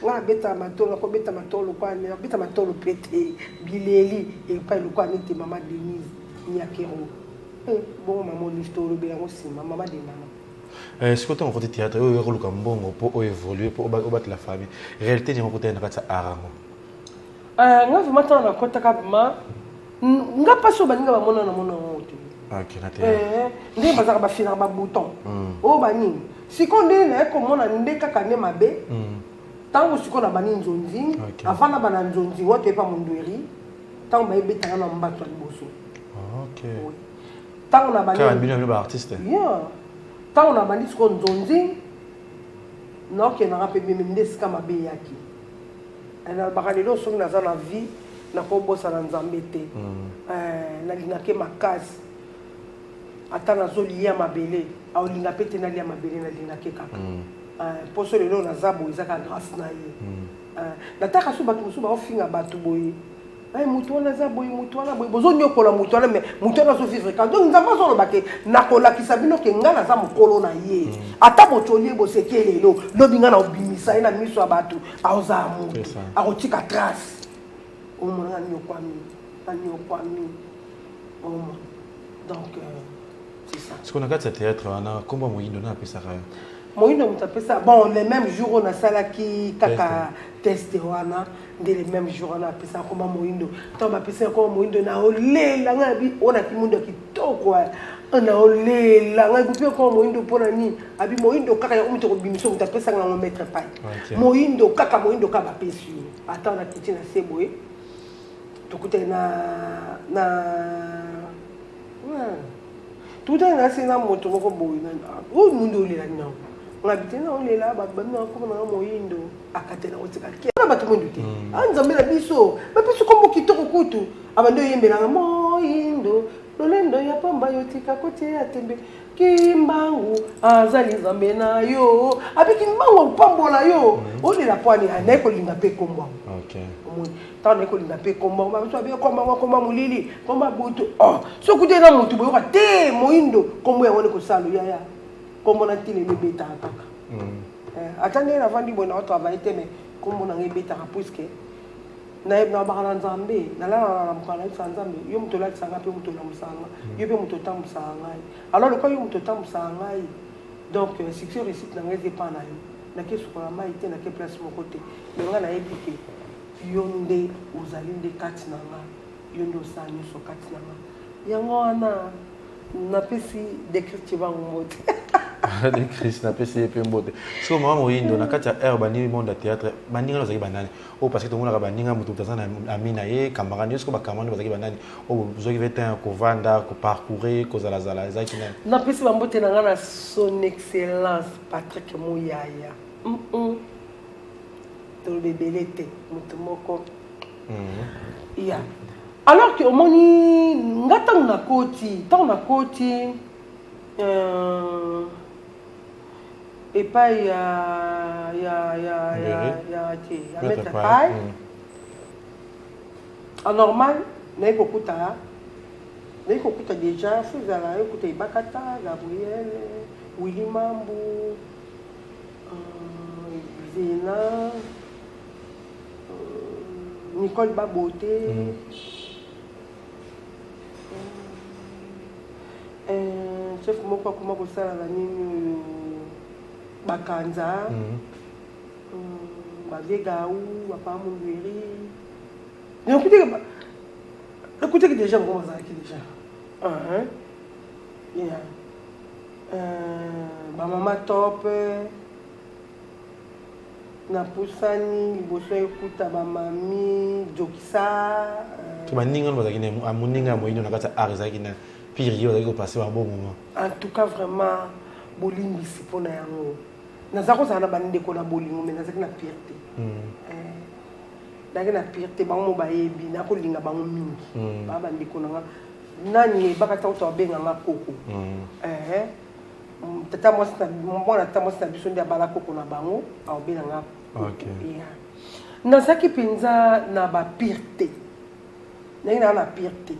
Nga nabetaka matolo, nakobeta matolo lokola nini, nakobeta matolo pe te. Bileli epai lokola neti mama Denise Nyakeru. Eh, bongo mama Olive tolobela yango nsima, mama de mama. Eh, sikoyo ntango okoti théâtre oyo oyaki koluka mbongo mpo o évolue mpo obatela famille, réalité nini okutani na kati ya art yango? Eh, nga vraiment ntango nakotaka vraiment nga mpasi oyo baninga bamona namona yango te. Ok, na théâtre. Eh, ndenge bazalaka bafinaka babouton oyo banini sikoyo ndenge naye komona nde kaka nde mabe ntango sikoyo nabandi nzonzing avant nabanda nzonzing oyo toyepa mondweri ntango bayebetanga na mbato ya liboso. Ok. Oui. Tango na bandi Kaka bino bino ba artiste. Yeah. Tango na bandi sikoyo nzonzi naokendaka mpe meme nde esika mabe eyaki. Nalobaka lelo soki naza na vie nakobosana Nzambe te. Nalingaka ye makasi. Ata nazolia mabele, aolinga mpe te nalia mabele, nalingaka ye kaka. Poso lelo naza boye eza kaka grâce na ye. Nataka so bato mosusu baofinga bato boye, moto wana aza boye, moto wana boye, bozonyokola moto wana, mais moto wana azovivre kaka. Donc Nzambe azoloba ke nakolakisa bino ke ngai naza mokolo na ye. Ata botoli ye, boseki ye lelo, lobi ngai na obimisa ye na miso ya bato, aozala moto akotika trace. Omona nanyokwami, nanyokwami oma. Donc c'est ça. Sikoyo na kati ya théâtre wana, nkombo ya Moyindo na apesaka yo? Moyindo moto apesa. Bon, le même jour oyo nasalaki kaka test wana nde le même jour wana apesa nkoma Moyindo. Ntango bapesa nkoma Moyindo, na olela ngai abi oyo naki moyindo ya kitoko, na olela ngai bupi nkoma Moyindo mpona nini? Abi moyindo kaka yango moto ekobimisa, moto apesanga yango, maître pai. Moyindo kaka, moyindo kaka bapesi yo. Ata na kiti na se boye, tokutani na tokutani na se na moto moko boye oyo moyindo olela nini yango. Ngabi te, na olela bato babinaka nkoma nanga moyindo, akatela kotika na bato moyindo te. A Nzambe na biso bapesi kombo kitoko kutu, abandi oyembelanga moyindo lolendo ya pamba, yo tika kotia tembe, Kimbangu azali Nzambe na yo, abi Kimbangu akopambola yo. Olela pwani naye kolinga mpe kombo yango. Omoni ntango naye kolinga mpe kombo yango, babiso abi kombo yango, kombo molili, kombo butu. Oh, soki okuteli na motu boyoka te moyindo, kombo yango nde kosala yaya kombo na ntina ebetaka kaka. Ata ndenge navandi boye, nao travaille te, mais kombo nanga ebetaka, puisque nabaka na Nzambe, nalalaka na mokala, nayebisaka Nzambe: yo moto olatisaka ngai, mpe moto olamusaka ngai, yo mpe moto otambwisaka ngai. Alors lokola yo moto otambwisaka ngai, donc succès, réussite na ngai eza epa na yo. Nake sukola mai te, nake place moko te, mais ngai nayebi ke yo nde ozali nde kati na nga, yo nde osala nyonso kati na nga. Yango wana napesi Décrit Cibango mbote. Chris, napesi ye mpe mbote. Sikoyo mama Moyindo, na kati ya aire bani monde ya théâtre, baninga bazalaki banani oyo? Parce que tomonaka baninga, moto moto aza na ami na ye, camarade nyonso. Bacamarade bazalaki banani oyo bozwaki ve temps ya kovanda, koparcourir, kozalazala? Ezalaki nani? Napesi bambote na ngai na Son Excellence Patrick Muyaya. Toloba ebele te, moto moko ya. Alors que omoni nga ntango nakoti epai ya te ya maître Pai, en normal naye kokuta déjà fo ezala, naye kokuta Ebakata, Gabriel, Willy Mambu, Zena, Nicole Babote, chef moko akoma kosala na nini oyo, Bakanza, bavie Gau, bapaa Mundweri. Nakutaki déjà bango bazalaki déjà, yeah. Bamama top, napusani liboso ekuta bamami Jokisa. To baninga no bazalaki na moninga ya Moyindo na kati ya art, ezalaki na pire ye bazalaki kopase ba bon moment? En tout cas vraiment, bolimbisi mpona yango, naza kozala na bandeko na bolingo, mais nazalaki na pire te. Nazalaki na pire te. Bango mo bayebi nakolinga bango mingi, baa bandeko na nga. Nani ebaka ntango to abenganga koko, tata mwasi na mwana, tata mwasi na biso nde abala koko na bango, aobelanga. Nazalaki mpenza na bapire te, ndenge naa na pire te.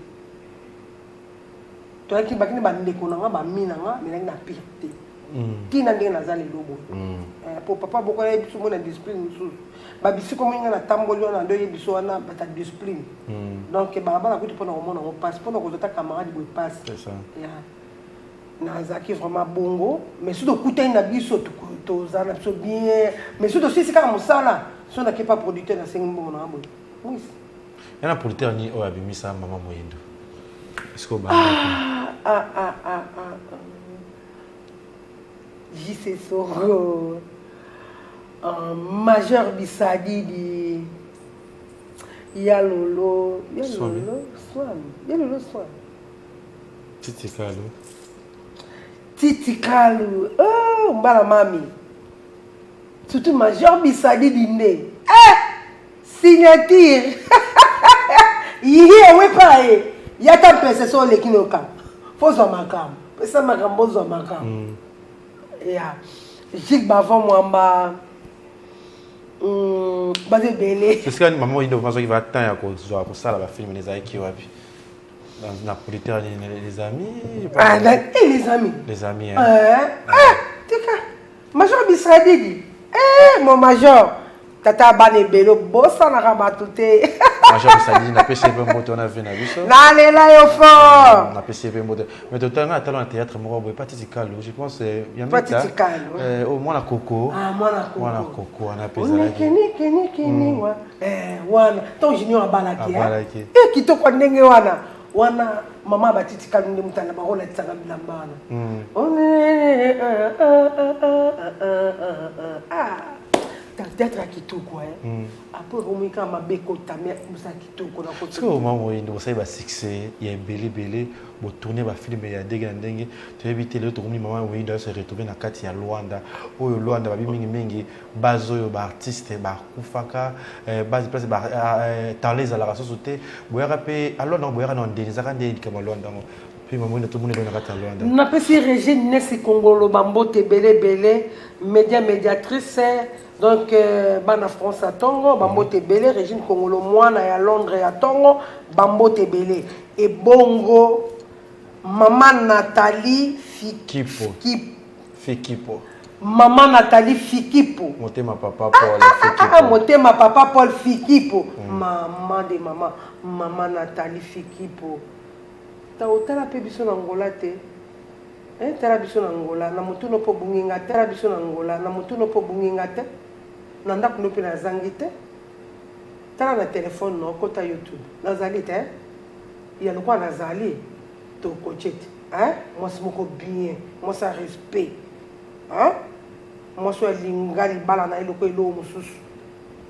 Toyaki bakini bandeko na nga, bami na nga, mais nazalaki na pire te ntina ndenge naza lelo boye. Po papa boko nayebi biso moi na discipline mosusu, babisika omoi nga natamboli wana nde oyebi biso wana bata discipline. Donc balabala kutu mpona komona yango mpasi, mpona kozwa ta camarade boye mpasi. Nazalaki vraiment bongo, mais soki tokutani na biso, toza na biso bien, mais soki tosilisi kaka mosala, so nake pa producteur, nasengi mbongo nanga boye, mwisi. Ya na producteur nini oyo abimisa mama Moyindo? Est-ce que ah, ah, ah, ah, ah. JC Soro, Major Bisadidi, Yalolo, Yalolo, Swami, Yalolo Swami. Titi Kalu. Titi Kalu, oh, mbala mami. Surtout Major Bisadidi nde. Eh! Signature. Yihi ewe pa ye. Yata mpese so oleki noka. Fozwa makambo. Pesa makambo, ozwa makambo. Ya. Gilles Bavon Mwamba hmm, baza ebele. Esika mama Moyindo azwaki va temps ya kozwa kosala ba film ezalaki wapi? Na producteur les amis? Ah, na, eh, les amis. Les amis. Hein. Eh, ah, tika. Major Bisradidi. Eh, mon major. Tata bana ebele obosanaka bato te. Major Bisradidi napesi ye mpe mbote wana vie na biso. Nalela yo fort. Hmm, napesi ye mpe mbote. Mais totanga atala na théâtre moko boye Patiti Kalu, je pense eh, ya Patiti Kalu. Eh, oh mwana koko. Ah mwana koko. Mwana koko wana mpe ezalaki. Nikini wa. Eh wana tant junior abalaki. Eh. Abalaki. Eh kitoko ndenge wana. Wana mama Batiti Kalu nde mutana bango latisaka bilamba wana. Mm. Ah. Théâtre ya kitoko eh. Mm. Après okomi kaka mabe ekota mais mosala kitoko na kota. Sikoyo mama Moyindo bosali ba succès ya ebele ebele bo tourner ba film ya ndenge na ndenge toyebi te lelo tokomi mama Moyindo azo se retrouver na kati ya Luanda oyo Luanda babi mingi mingi base oyo ba artistes bakufaka eh, base place ba eh, talent ezalaka susu te boyaka pe a Luanda boyaka na ndeni ezalaka nde likambo ya Luanda yango pe mama Moyindo tomoni na kati ya Luanda. Napesi Regine Nesi Kongolo ba mbote ebele ebele media mediatrice donc euh, bana France ya tongo bambote ebele Regine Kongolo mwana ya Londres ya tongo bambote ebele ebongo mama Nathalie Fikipo Fikipo mama Nathalie Fikipo motema papa Paul ah, ah, ah, Fikipo motema papa Paul Fikipo mm. mama de mama mama Nathalie Fikipo ta otala mpe biso na Angola te Eh tala biso na Angola na mutu no pe obungi nga te tala biso na Angola na mutu no pe obungi nga te na ndaku no pe nazangi te tala na telephone no kota youtube nazali te ya lokola nazali tokotie te hein mwasi moko bien mwasi ya respect hein mwasi oyo alinga libala na ye lokola eloko mosusu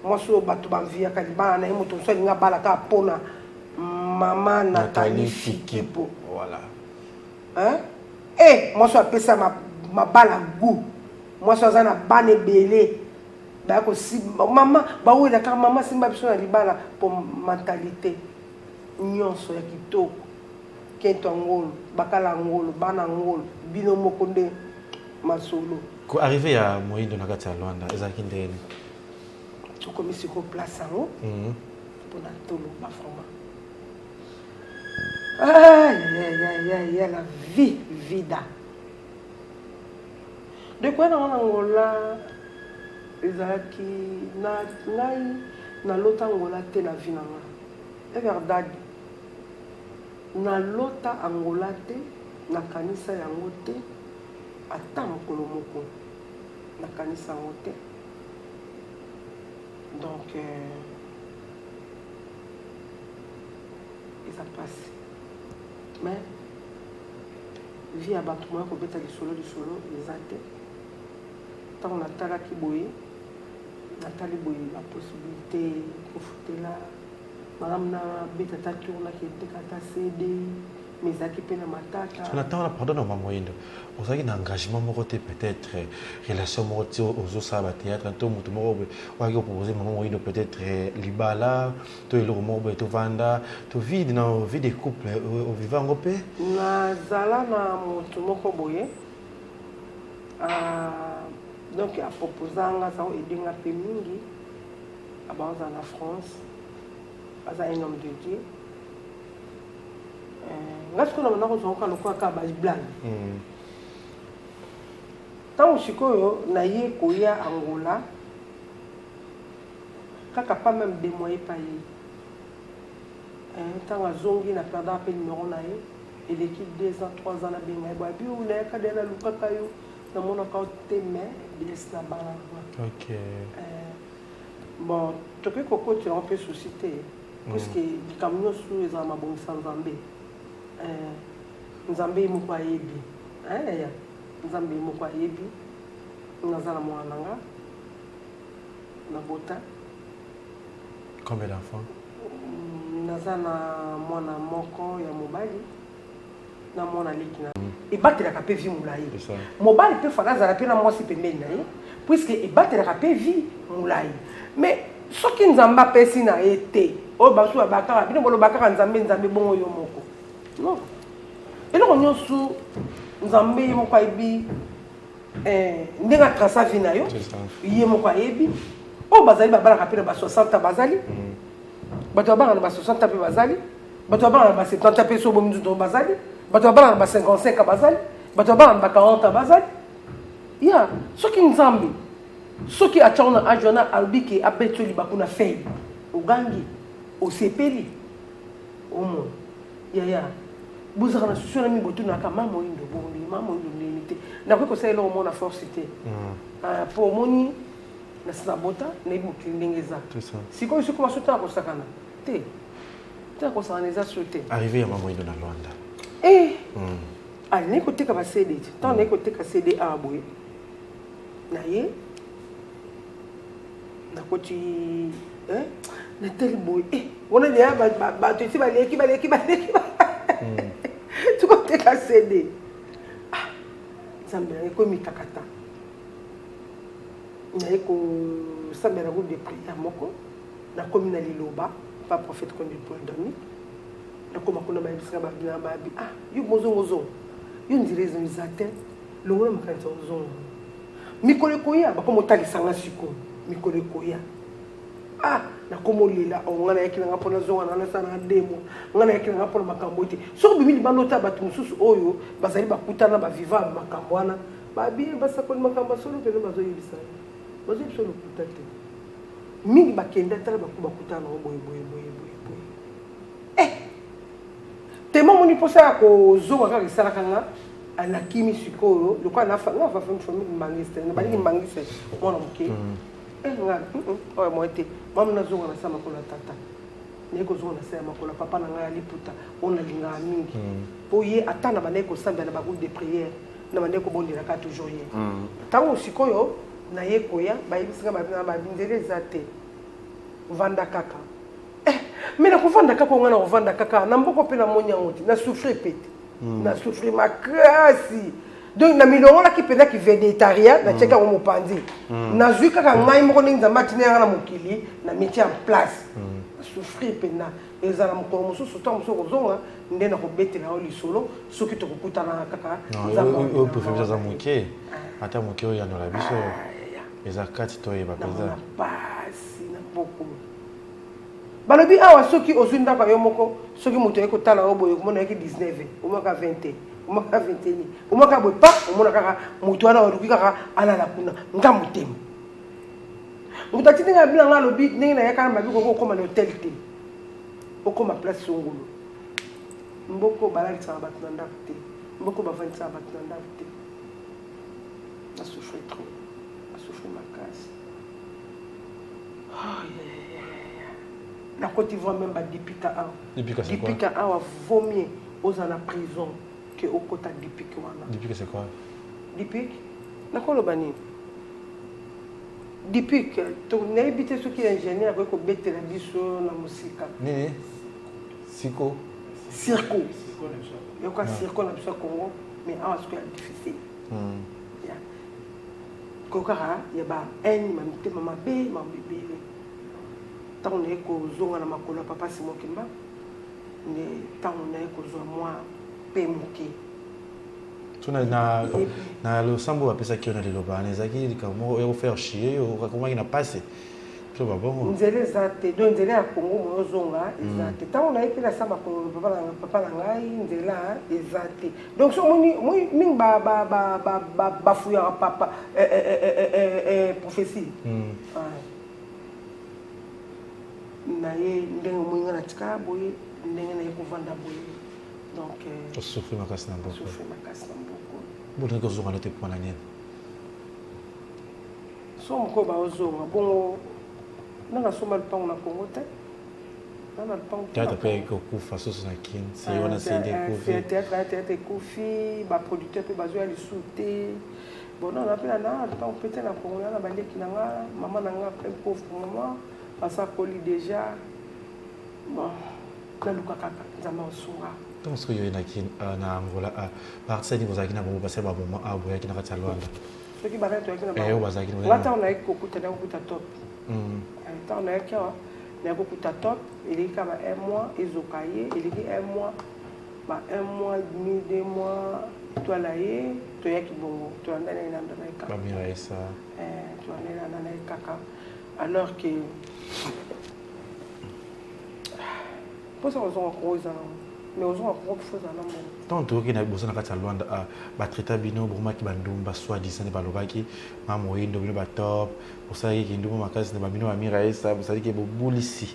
mwasi oyo bato banviyaka libala na ye moto mosusu alinga abala kaka mpona mama Nathalie Fikipo voilà Hein? Eh, mwasi oyo apesa mabala gout. Mwasi oyo aza na bana ebele. Baya kosimba mama, bawela kaka mama simba biso na libala po mentalite nyonso ya kitoko. Kento ya ngolo, bakala ya ngolo, bana ya ngolo, bino moko nde masolo. Ko arriver ya Moyindo na kati ya Luanda ezalaki ndenge nini? Tokomi sikoyo place yango pona toloba vraiment. Aïe, la vie, vida. De quoi na Angola ezalaki na ngai nalota Angola te na vie na nga. É verdade. Nalota Angola te, nakanisa yango te ata mokolo moko. Nakanisa yango te. Donc euh, eza pasi mais vie ya bato moya kobeta lisolo lisolo eza te ntango natalaki boye natali boye bapossibilité kofutela malamu nabeta ata tour naketeka ata cd mais ezalaki mpe na matata. Na temps wana pardon na mama Moyindo ozalaki na engagement moko te peut-être euh, relation moko ti ozosala ba théâtre to moto moko boye oyaki kopropose mama Moyindo peut-être euh, libala to eloko moko boye tovanda to vie na vie de couple euh, oviva yango mpe nazala na moto moko boye ah, donc aproposa nga aza koede nga mpe mingi abaozala na France aza un homme de Dieu Eh, nga sikoyo na banda kozwa kaka lokola kaka ba blague hmm. ntango sikoyo naye koya angola kaka pas même deux mois epa ye eh, ntango azongi na perdaka mpe numero na ye eleki deux ans trois ans nabenga ye boye abi oyo nayaka deya nalukaka yo namonaka yo te mais bilesi na bana na okay. eh, bon tokoki kokotela yango mpe souci te Puisque likambo nyonso ezala mabongisa Nzambe. Eh, Nzambe ye moko ayebi. Eh, yaya, Nzambe ye moko ayebi. Naza na mwana na nga. Nabota. Combien d'enfants? Mm, naza na mwana moko ya mobali na mwana leki na mm. Ebatelaka mpe vie molai. Mobali mpe fana azala mpe na mwasi pembeni na ye puisque ebatelaka mpe vie molai. Mais soki Nzambe apesi na ye te, oyo basusu babakaka bino boloba kaka Nzambe Nzambe bongo yo moko. Non. Eloko nyonso Nzambe ye moko ayebi. Eh, ndenge atraça vie na yo ye moko ayebi. Oyo bazali babalaka mpe na ba 60 ans bazali. Bato babalaka na ba 60 ans mpe bazali. Bato babalaka na ba 70 ans mpe so bomi nzoto bazali. Bato babalaka na ba 55 ans bazali. Bato babalaka na ba 40 ans bazali. Ya soki Nzambe soki atyango na age wana, alobi ke abeti yo libaku na fei, ogangi, osepeli, omona yaya bozalaka na susi wana mingi. Botunaka ma moyindo bongi, ma moyindo ndeni te. Nakoki kosala eloko mona force te. Ah, po omoni nasi nabota, nayebi mokili ndenge eza. Sikoyo soki maso ntango kosakana te, ntango kosakana eza so te. Arrivé ya mama Moyindo na Luanda. Eh, ali naye koteka ba CD te. Ntango naye koteka CD awa boye, na ye nakoti, eh, natali boye, eh, wana deya bato esi baleki, baleki, baleki, tikoteka CD. Ah, Nzambe na ekomi mikakata. Naye kosambela groupe de prière moko, nakomi na liloba pa prophète Kondi Paul Dominique. Nakoma kuna, bayebisaka babina babi: "Ah, yo bozongo ozonga, yo nzela ezo eza te, longola makanisi ozonga, mikolo ekoya." Bakoma otalisanga sikoyo mikolo ekoya. Ah, nakoma olela o ngai nayaki nanga mpona zonga na nasala na demo, ngai nayaki nanga mpona makambo te. Soki obimi libanda, ota bato mosusu oyo bazali bakutana baviva makambo wana, babi basakoli makambo ya solo mpenza, bazoyebisa, bazoyebisa lokuta te. Mingi bakenda tala bakutana nango boye boye boye boye boye. Eh, tema omoni mposa ya kozonga kaka esalaka nga nakimi sikoyo lokola nga famille mbangiste, nabaliki mbangiste mwana moke. Eh, nga oyo moye te, mama, nazonga na sa makolo ya tata. Naye kozonga na sa ya makolo ya papa na ngai ya liputa oyo nalingaka mingi, mpo ye ata na bandaki kosambela na bagroupe de prière, na bandaki kobondelaka toujours ye. Ntango sikoyo naye koya, bayebisika babinzela eza te, vanda kaka. Eh, mais nakovanda kaka, nga nakovanda kaka na mboko mpe namoni yango te, nasouffrir mpe te, nasouffrir makasi. Donc na milongolaki mpenza kivedettariat, natiaki yango mopanzi, nazwi kaka ngai moko ndenge Nzambe atina yanga na mokili na métier en place. Nasouffrir mpenza. Ezala mokolo mosusu, ntango mosusu okozonga nde nakobetela yo lisolo soki tokokutana kaka. Oyo préfère aza moke, ata moke oyo yanola biso eza kati, toyeba mpenza. Pasi na mboko. Balobi awa soki ozwi ndako ya yo moko, soki moto aye kotala yo boye, okomona yaki 19, omaka 20, omaka 21, omaka boye pa omona kaka moto wana oluki kaka alala kuna. Nga motema moto ati ndenge abina nga, alobi ndenge nayaka na mabi koko okóma na hotel te, okóma place songolo. Mboko balalisaka bato na ndako te, mboko bavandisaka bato na ndako te. Nasouffre trop, nasouffre makasi. Oh, yeah. Nakoti voir même badipika awa. Dipika awa, vaut mieux ozala na prison ke okota dipike wana. Dipika, c'est quoi? Dipike, nakoloba nini? Dipike, nayebi te soki ingénieur akoki kobetela biso na mosika. Nini siko? Circo, yoka circo na biso ya Congo, mais awa sikoyo ya difficile kokaka ya ba haine, mitema mabe, mambo ebele. Ntango naye kozonga na makolo ya papa Simon Kimba, nde ntango naye kozwa mwa pe moke. So na losambo bapesaki yo na liloba wana, ezalaki likambo moko oyo kofaire chier yo, okomaki na pasi to babongo? Nzela eza te. Donc nzela ya Kongo moyo ozonga eza te. Ntango naye mpe nasa makolo papa na ngai, nzela eza te. Donc so omoni mingi bafuyaka papa prophétie na ye ndenge omoni nga natikala boye, ndenge naye kovanda boye. Donc osouffrir makasi na mboko. Souffrir makasi na mboko. Bolingi kozonga nete mpona nini? So moko baozonga bongo, nga nasomba lupango na Congo te, nga na lupango. Théâtre mpe ekokufa susu na Kini se wana sede ekufi. Théâtre ekufi, baproducteur mpe bazwa lisu te. Bon, non, na mpe na lupango mpe te na Congo. Na baleki na nga, mama na nga mpe pauvre mama aza koli déjà. Bon, naluka kaka Nzambe aosunga. Ntango soki oyoyaki na Kini, na Angola, baartiste nini bozalaki na bango basala bamoment awa boyaki na kati ya Lwanda? Soki banani toyaki na oyo bazalaki? Nga ntango nayaki kokuta, nayaki kokuta top. Ntango nayaki awa, nayaki kokuta top, eleki kaka ba un mois ezoka ye, eleki un mois, ba un mois et demi, 2 mois. Twala ye toyaki bongo tolandani ye na ye kaka. Bamiraesa. Eh, tolandani na ye kaka alors que mposa kozonga Congo eza nango mais ozonga Congo faut ozala na mbongo. Ntango toyoki na boza na kati ya Luanda ah, batraita bino bokomaki bandumba soit disant nde balobaki ma moyindo bino batop bosalaki kindumba makasi na babino bamiraesa bosalaki bobulisi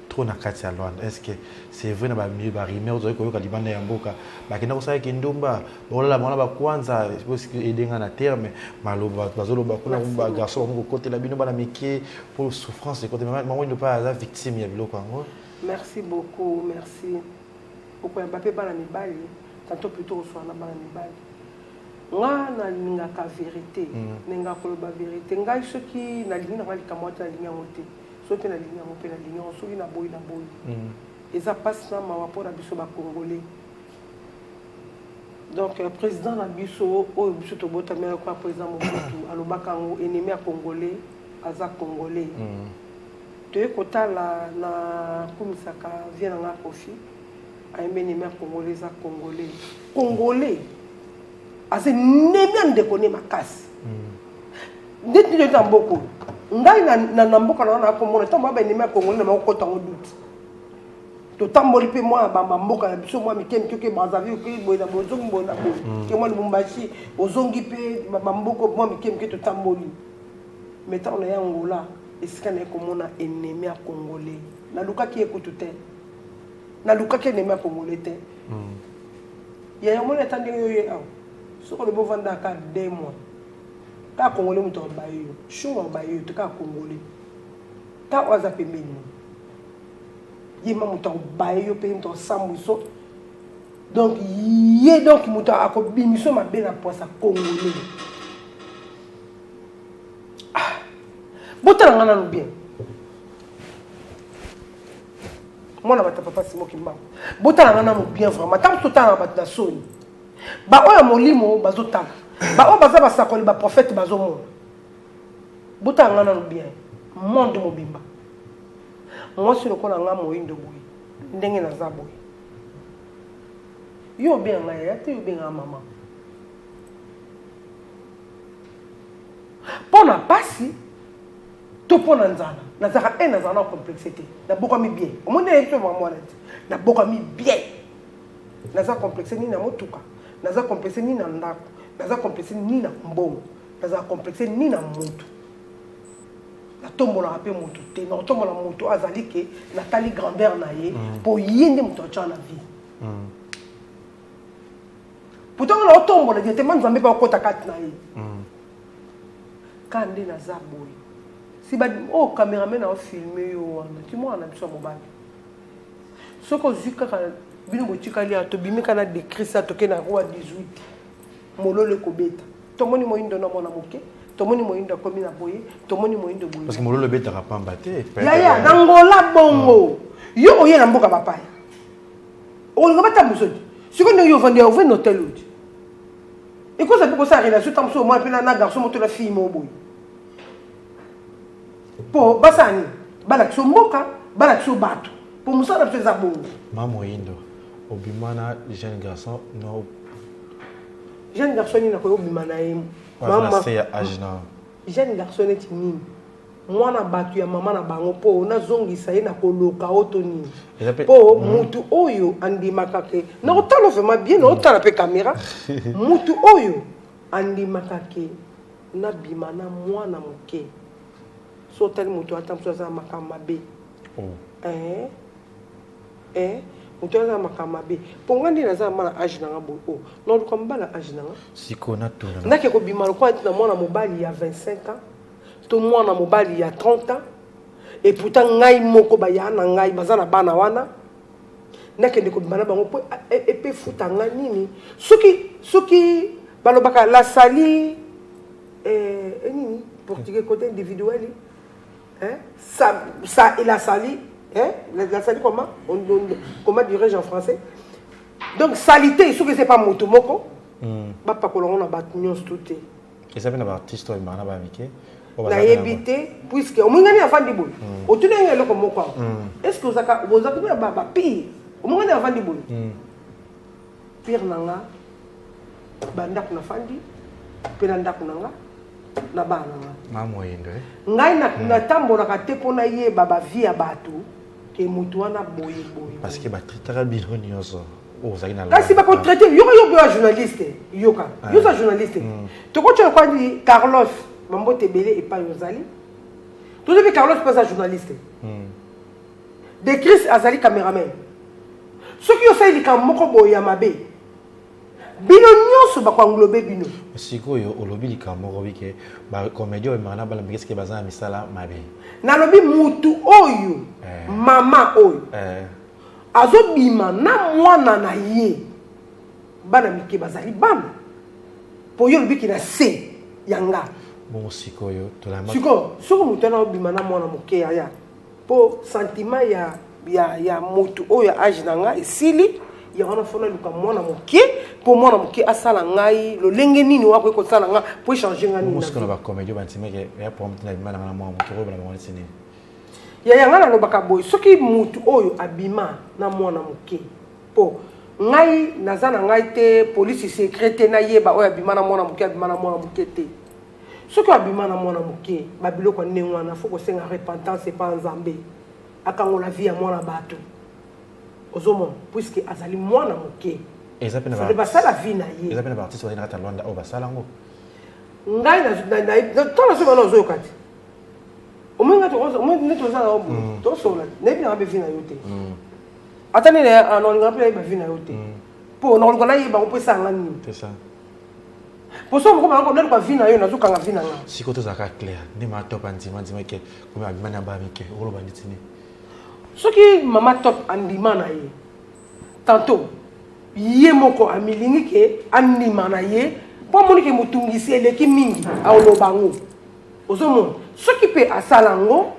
trop na kati ya Luanda. Est-ce que c'est vrai na ba ba rumeur ozali koyoka libanda ya mboka bakenda kosala kindumba bolala bango na bakwanza edenga na terme maloba bato bazoloba kuna ba garçon bango kokotela bino bana mike mpo souffrance ekote bango nde pa aza victime ya biloko yango. Merci beaucoup, merci. Okoyamba mpe bana mibali tantôt plutôt koswana na bana mibali. Nga nalingaka verite, nalingaka koloba verite. Ngai soki nalingi na nga likambo wana te nalingi yango te. Soki pe nalingi yango pe nalingi yango soki naboyi naboyi. Eza pasi na mawa pona biso ba congolais. Donc president na biso oyo biso tobotami na kwa president Mobutu alobaka yango ennemi ya congolais aza congolais. Toye kotala na kumisaka vieux na nga Koffi ayembi ennemi ya congolais eza congolais. Congolais aza ennemi ya ndeko ne makasi. Ndeti nini na mboka oyo ngai na, na mboka na nga nakomona ntango ba baennemi ya congolais na bakokota yango doute totamboli mpe mwa bamboka na biso mwa mike mike oke Brazzaville oke boye na boye ozongi boye na boye ke mwa Lubumbashi ozongi mpe bamboka mwa mike mike totamboli mais ntango na ye Angola esika na ye komona ennemi ya congolais nalukaki ye kutu te nalukaki ennemi ya congolais te yaya omoni ata ndenge yo ye awa soki olobi ovandaka 2 mois Kaka congolais mutu abaye yo. Shungu abaye yo te kaka congolais. Kaka oyo aza pembeni no. Ye ma mutu abaye yo pe ye mutu asambwiso. Donc ye donc mutu akobimiso mabe na poisa congolais. Ah. Botala nga nanu bien. Mwana bato papa Simon Kimbangu. Botala nga nanu bien vraiment. Tango totala bato na soni. Ba oyo ya molimo bazotala. Ba oyo baza basakoli ba prophète bazomona. Botala nga nanu bien. Monde mobimba. Mwasi lokola nga moyindo boye. Ndenge naza boye. Yo obenga nga yaya te yo obenga nga mama. Mpo na pasi to mpo na nzala nazalaka e nazala na complexe te nabokami bien omoni nayebi mpe mwa mwana te nabokami bien Naza complexe ni na motuka, naza complexe ni na ndako, naza complexe ni na mbongo, nazala complexe ni na mutu. Natombolaka mpe mutu te, nakotombola mutu azali ke natali grandeur na ye mpo ye nde moto atya na vie. Pourtant nga naotombola directement Nzambe mpe akota kati na ye. Ka nde naza boye. Si ba oh cameraman ao filmer yo wana, ti mwana na biso ya mobali. Soki ozwi kaka bino botikali awa tobimi kaka na decret sa toke na roi 18 mololo ekobeta tomoni moyindo na mwana moke tomoni moyindo akomi na boye tomoni moyindo boye parce que mololo ebetaka pamba te yaya na ngola bongo yo oye na mboka bapaya olinga batambuso te sikoyo ndenge yo ovandi awa ovandi na hotel oyo te ekoza mpe kosala relation ntango mosusu omwana mpe na garçon moto na fille moko boye Po basala nini? Balakisa yo mboka, balakisa yo batu. Po mosala na biso eza bongo. Ma moyindo obima na jeune garçon no. Jeune garçon nini nakoki obima na ye? Mama se ya age na. Jeune garçon neti nini? Mwana batu ya mama na bango po nazongisa ye na koloka o to nini? Po mutu oyo andimaka ke nakotala vraiment bien, naotala pe camera. Mutu oyo andimaka ke nabima na mwana moke. So otali moto ata mosusu aza na makambo mabe. Oh. Eh, eh, moto aza na makambo mabe. Po nga nde naza na mwana age na nga boye. Oh, naluka mobali ya age na nga. Sikoyo natuna. Nake kobima lokola neti na mwana mobali ya 25 ans to mwana mobali ya 30 ans. Et pourtant ngai moko baya na ngai baza na bana wana. Nakende kobima na bango po epe futa nga nini? Soki soki balobaka la sali eh, nini portugais côté individuel hein? Ça, ça il a sali hein? La sali comment on, on, comment dirais-je en français? Donc salité soki c'est pas moto moko bapakola ngo na bato nyonso tu te. Eza mpe na baartiste oyo ebimaka na bana mike nayebi te puisque omongani avandi boye otuni yango eloko moko awa est ce que ozaka ozaka mpe bapire omongani avandi boye pire na nga. Bandako nafandi mpe na ndako na nga na bana na nga. Ma moyindo eh. Ngai natambolaka te mpo nayeba ba vie ya bato ke moto wana boye boye. Parce que ba traitaka bino nyonso oyo ozalaki na Kasi bako traiter yoka yo ya journaliste yoka. Yo za journaliste. Tokotya lokola nini Carlos bambote ebele epai ozali. Tozobi Carlos mpe aza journaliste. De Chris azali cameraman. Soki osali likambo moko boye ya mabe, bino nyonso bako englober bino. Sikoyo olobi likambo moko bike ba comedien oyo na bana mike sike baza na misala mabe. Nalobi mutu oyo eh. Mama oyo eh. Azobima na mwana na ye, bana mike bazali bana po yo olobiki na se ya nga. Bongo sikoyo tolamba. Sikoyo soki moto wana obima na mwana moke yaya po sentiment ya ya ya motu oyo ya age na nga esili yango wana fona luka mwana moke po mwana moke asala ngai lolenge nini oyo akoki kosala nga po echange nga nini. Bongo sikoyo na ba comedien bandimaki ya problème te na bima na nga na mwana moke oyo bana bango neti nini. Yaya nga nalobaka boye soki mutu oyo abima na mwana moke po ngai naza na ngai te police secret te nayeba oyo abima na mwana moke abima na mwana moke te soki abima na mwana moke ba biloko ya ndenge wana faut kosenga repentance epa Nzambe akangola vie ya mwana bato ozomona puisque azali mwana moke eza pe na ba basala vie na ye eza pe na ba artiste bazali na kati ya Luanda oyo basala yango ngai na ntango nazoba na ozoyoka te omoni nga omoni nde toza na yo boye mm. tosolola nayebi nanga mpe vi na yo te mm. ata nde ah, nakolinga mpe nayeba vi na yo te mpo mm. nakolinga nayeba yango mpo esala nga nini mpo soki moko bango naluka vi na yo nazokanga vi na nga sikoyo tozalaka clair nde mama top andima andima ke komi abima na bana mike okoloba ndeti nini soki mama top andima na ye tantôt ye moko amilingi ke andima na ye mpo amoni ke motungisi eleki mingi aoloba yango Ozomona soki pe asala yango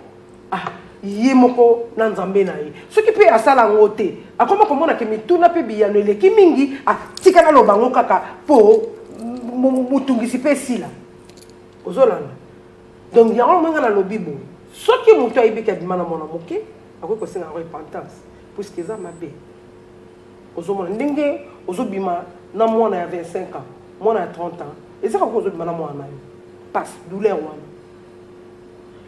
ah ye moko na nzambe na ye soki pe asala yango te akoma komona ke mituna pe biyano eleki mingi ah tika naloba yango kaka po motungisi pe esila ozolanda donc yango ndenge nga nalobi boye soki moto ayebi ke abima na mwana moke akoki kosenga repentance puisque eza mabe ozomona ndenge ozobima na mwana ya 25 ans mwana ya 30 ans eza kaka ozobima na mwana na yo pasi douleur wana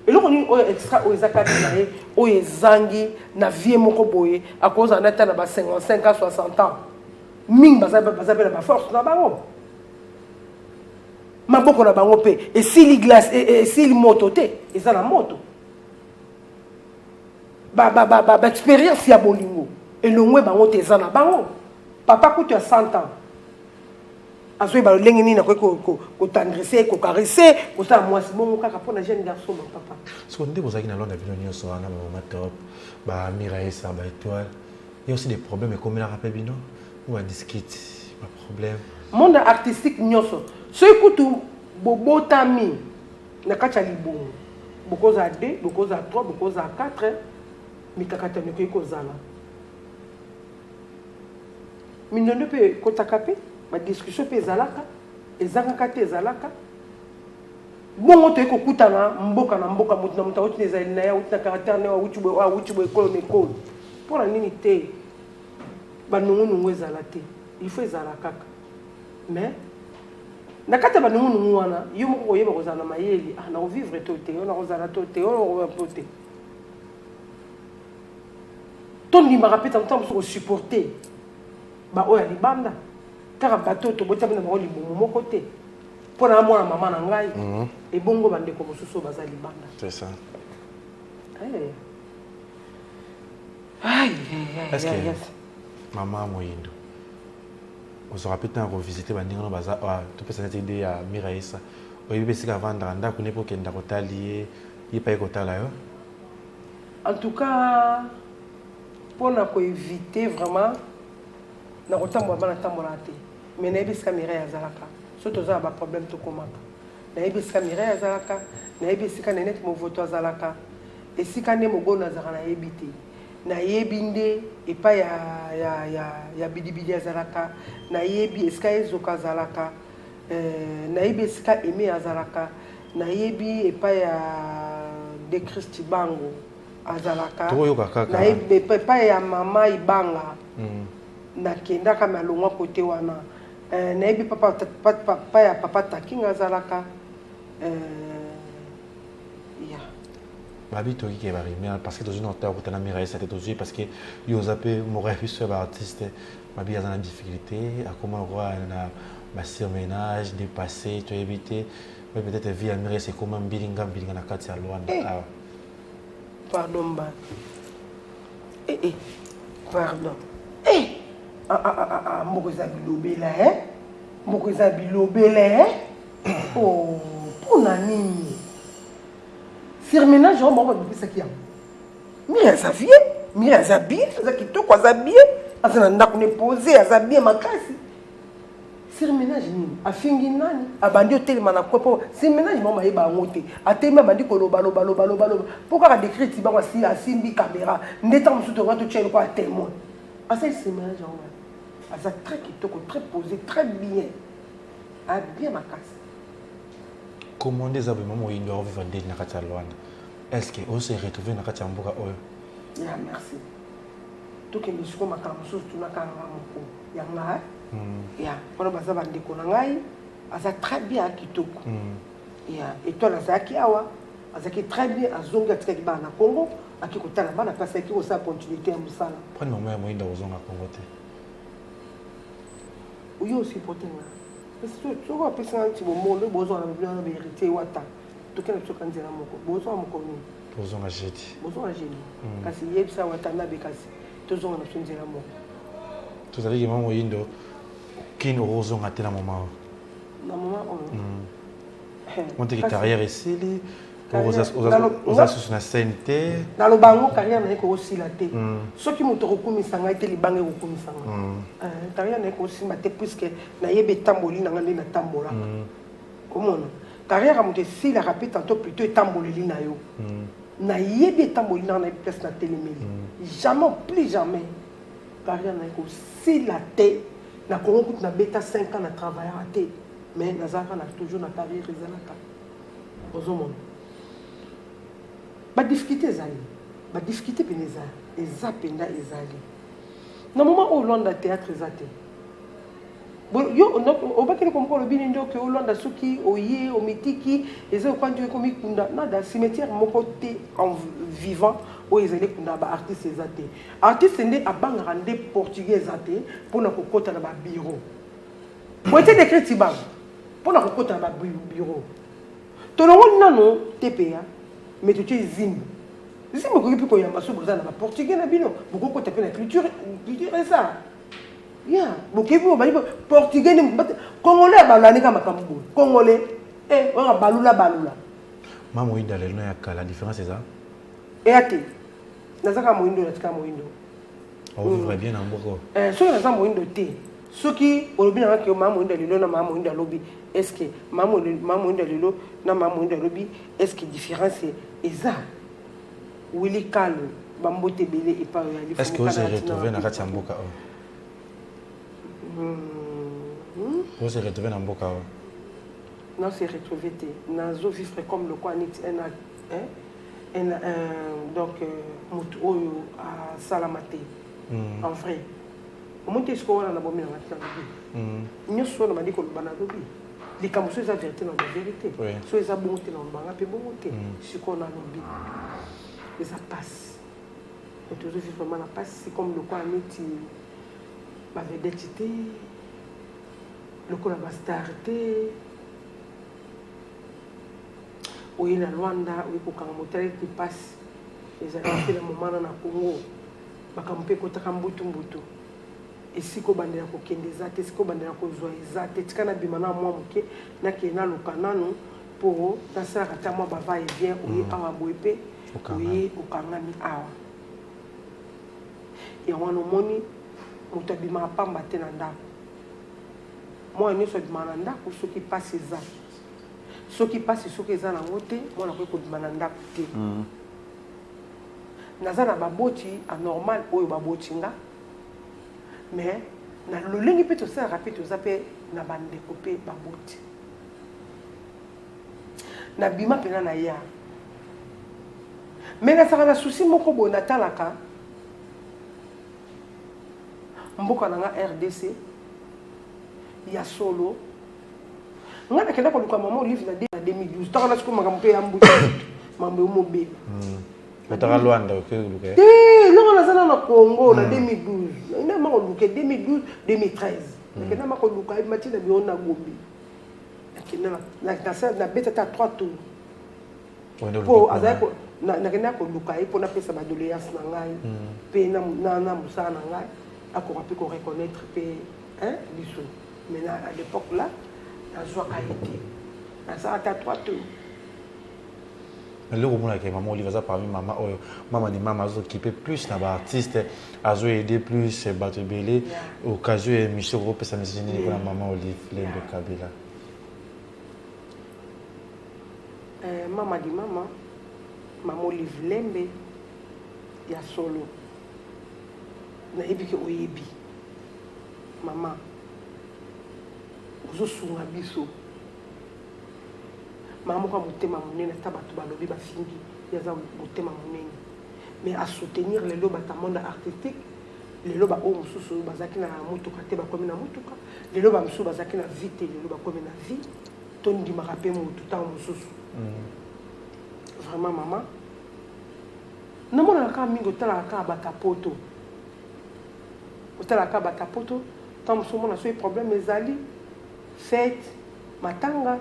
eloko nini oyo extra oyo eza kati na ye oyo ezangi na vie moko boye akozala na ata na ba 55 ans 60 ans mingi baza mpe na baforce na bango maboko na bango mpe esili glace e, e, esili moto te eza na moto baexperience ya bolingo elongwe bango te eza na bango papa kutu ya 100 ans azoyeba lolenge nini akoki kotendresse kocaresse kosala mwasi bongo kaka mpo na jeune garçon ma papa. Siko nde bozalaki na Londres bino nyonso wana ba mama top ba Miraesa ba étoile il y a aussi des problèmes ekomelaka mpe bino ou ba discute ba problème monde artistique nyonso soki kutu bobotami na kati ya libongo bokozala 2 bokozala 3 bokozala 4 mikakatano ekoki kozala Mindondo pe ekotaka pe, ba discussion pe ezalaka, ezangaka te ezalaka. Bongo toye kokutana mboka na mboka, moto na moto awuti na ezaleli na ye, awuti na caractère na ye, awuti boye, oyo awuti boye, ekolo na ekolo. Mpo na nini te ba nungu nungu ezala te? Il faut ezala kaka. Mais na kati ya ba nungu nungu wana, yo moko okoyeba kozala na mayele, ah nako vivre to te, oyo nakozala to te, oyo to te. Tondimaka mpe ntango mosusu kosupporte baoyo ya libanda, kaka bato oyo tobotami na bango libumu moko te, mpo na mwana mama na ngai mhm. ebongo bandeko mosusu oyo baza libanda. C'est ça. Hey. Aïe, aïe, aïe, aïe, mama moyindo ozwaka mpe ntango kovisite baninga no baza ah, topesa neti ide ya miraesa oyebi mpe esika avandaka ndako ne mpo okenda kotali ye ye mpe aye kotala yo En tout cas pona ko eviter vraiment na kotambola bana tambolaka te mais nayebi esika Mireille azalaka soki toza na ba problème tokomaka nayebi esika Mireille azalaka nayebi esika Nenette Movoto azalaka esika nde Mogono azalaka nayebi te nayebi nde epai ya, ya, ya, ya Bidibidi azalaka nayebi esika Ezoka azalaka eh, nayebi esika Aime azalaka Nayebi epai ya De Chris Tshibangu azalaka. Tokoyoka kaka. Nayebi epai ya mama Ibanga. Mm. Nakendaka mais alongwa kote wana. Euh, nayebi papa papa ya papa Takinga azalaka euh, ya babi toki ke barime parce que tozwi na ota okutana miraesa te tozwi parce que yo oza mpe moko ya biso ya baartiste babi aza na difficulté akoma lokola na basurmenage dépassé toyebi te mais peut-être vie ya miraesa ekoma mbilinga mbilinga na kati ya Luanda eh. awa. Pardon mba eh, eh. Pardon eh. Ah, ah, ah, ah, ah mboka eza bilobela eh? Mboka eza bilobela eh? Oh, mpo na nini surmenage yango bango babebisaki yango? Miri aza vie, Miri aza bien, aza kitoko, aza bien, aza na ndako ne pose, aza bien makasi. Surmenage nini? Afingi nani? Abandi otelema na kwe mpo surmenage bango bayeba yango te. Atelemi abandi koloba loba loba loba loba mpo kaka decret bango asi asimbi kamera nde ntango mosusu tokoka totya eloko ya témoin. Asali surmenage yango wana. Aza très kitoko, très posé, très bien. A bien makasi. Comment nde eza boye mama moyindo akovivre ndeni na kati ya Luanda? Est ce que ozo se retrouver na kati ya mboka oyo? Ya merci. Tokende sikoyo makambo mosusu tunaka nga moko ya nga mm. Ya wana baza bandeko na ngai, aza très bien, kitoko mm. Ya Etoile azalaki awa, azalaki très bien, azongi, atikaki bana na Congo, aki kotala bana mpe asalaki kosala continuité ya mosala. Mponi mama ya moyindo akozonga Congo te? Oyo osupporte nga soki opesi nga nti bomolo bozwa na biblia wana baheritier wata tokende biso ka nzela moko bozwa mokolo nini? Tozonga jeudi. Bozonga jeudi mm. Kasi yebisa Watanabe kasi tozonga na biso nzela moko. Tozalaki mama moyindo kini okozonga te na moma oyo? Na moma oyo mm. Monteki carrière esili, oza susu na scène te. Naloba yango, carrière na ye kokosila te mm. Soki moto akokumisa ngai te, libanga ekokumisa ngai mm. Carrière na ye kosimba te puisque nayebi etamboli na ngai nde natambolaka mm. Omona carrière ya moto esilaka mpe tantôt plutôt etamboleli na yo mm. Nayebi etamboli na ngai, nayebi place natelemeli mm. Jamais, plus jamais carrière na ye kosila te. Na Kongo kutu nabeta 5 ans na travaillaka te, mais nazalaka na toujours na carrière ezalaka. Ozomona badifficulté ezali, badifficulté mpena eza, eza mpenza ezali na moment oyo Luanda théâtre eza te. Yo obakeli komoko olobi nini? Ndoki olwanda soki oye omitiki eza okwandi oye komikunda nada cimetière moko te en vivant oyo ezali ekunda baartiste eza te. Artiste nde abangaka nde portugais eza te mpona kokɔta na babureau boye te décret tibango mpona kokɔta na babureau tolongoli nano TPA mais totie zimbu zimbu ekoki mpe koyamba so boza na baportugais na bino bokokɔta mpe na culture culture eza ya bokebi oyo bali portugais nde congolais abalani kaka makambo boye congolais eh, oyo balula balula. Ma moyindo lelo ya kala, différence eza? Eya te, naza kaka moyindo, natika moyindo. Ovivre bien na mboka? Eh, soki naza moyindo te, soki olobi nanga ke maa moyindo ya lelo na maa moyindo alobi, est ce que maa moyindo ya lelo na maa moyindo alobi, est ce que différence eza? Willy Kalu, bambote ebele epai oyo ali. Est ce que ose retrouver na kati ya mboka oyo? Ose retrouver na mboka oyo? Non, se retrouver te, nazo vivre comme lokwa neti un, un, un, donc motu oyo asalama te mm. En vrai omoni te sikoyo wana nabomi nanga te, nalobi mm. Nyonso wana bandi koloba, nalobi likambo so eza vérité na vérité, so eza bongo te na olobanga mpe bongo te. Sikoyo nalobi eza pasi, tozovivre vraiment na pasi comme lokola neti bavedette te, lokola bastar te. Oye na Luanda, oye kokanga motala ete mpasi ezalaki mpe na momana na Congo, makambo mpe ekotaka mbutu mbutu, esika obandela kokende eza te, esika obandela kozwa eza te. Tika nabima na mwa moke, nakende naluka nanu mpo nasalaka ata mwa bava et vient. Oye awa boye mpe oye okangami awa. Yango wana omoni moto abimaka pamba te na ndako. Mwana nyonso abimaka na ndako soki mpasi eza, soki mpasi soki eza nango te, mwana akoki kobima na ndako te. Naza na baboti anormal oyo baboti nga, mais na lolenge mpe tosalaka mpe toza mpe na bandeko mpe baboti. Nabima mpena na ya, mais nazalaka na susi moko boye, natalaka mboka na nga RDC. Ya solo. Nga nakenda koluka mama Olive na 2012. Ntango na sikoyo makambo mpe ya mbuta makambo yo mobeba. Otaka Luanda oke koluka ye? Te, ntango naza na na Congo na 2012. Nakenda ma koluka 2012, 2013. Nakenda ma koluka ye mati na biro na Gombe. Nakenda na beta ata 3 tours. Po azalaki nakendaki koluka ye mpo napesa ba doléance na ngai mpe na mosala na ngai akoka mpe ko reconnaître mpe biso mais na à l'époque là nazwaka ye te nasala ata 3 tours. Eloko omonaka mama Olive aza parmi mama oyo mama ni mama azokipe plus na ba artiste azo aider plus bato ebele occasion ya émission okopesa message nini mpona mama Olive Lembe Kabila? Eh, mama di mama, mama Olive Lembe ya solo. Nayebi ke oyebi. Mama, ozosunga biso. Mama moko ya motema monene, ata bato balobi bafingi, ye aza motema monene. Mais a soutenir lelo bato ya monde artistique, lelo ba oyo mosusu bazalaki na motuka te bakomi na motuka, lelo ba mosusu bazalaki na vie te lelo bakomi na vie. Tondimaka mpe motu ntango mosusu. Vraiment mama, namonaka kaka mingi otalaka kaka bato ya poto, otalaka kaka bato ya poto, ntango mosusu omona soki problème ezali, fete, matanga,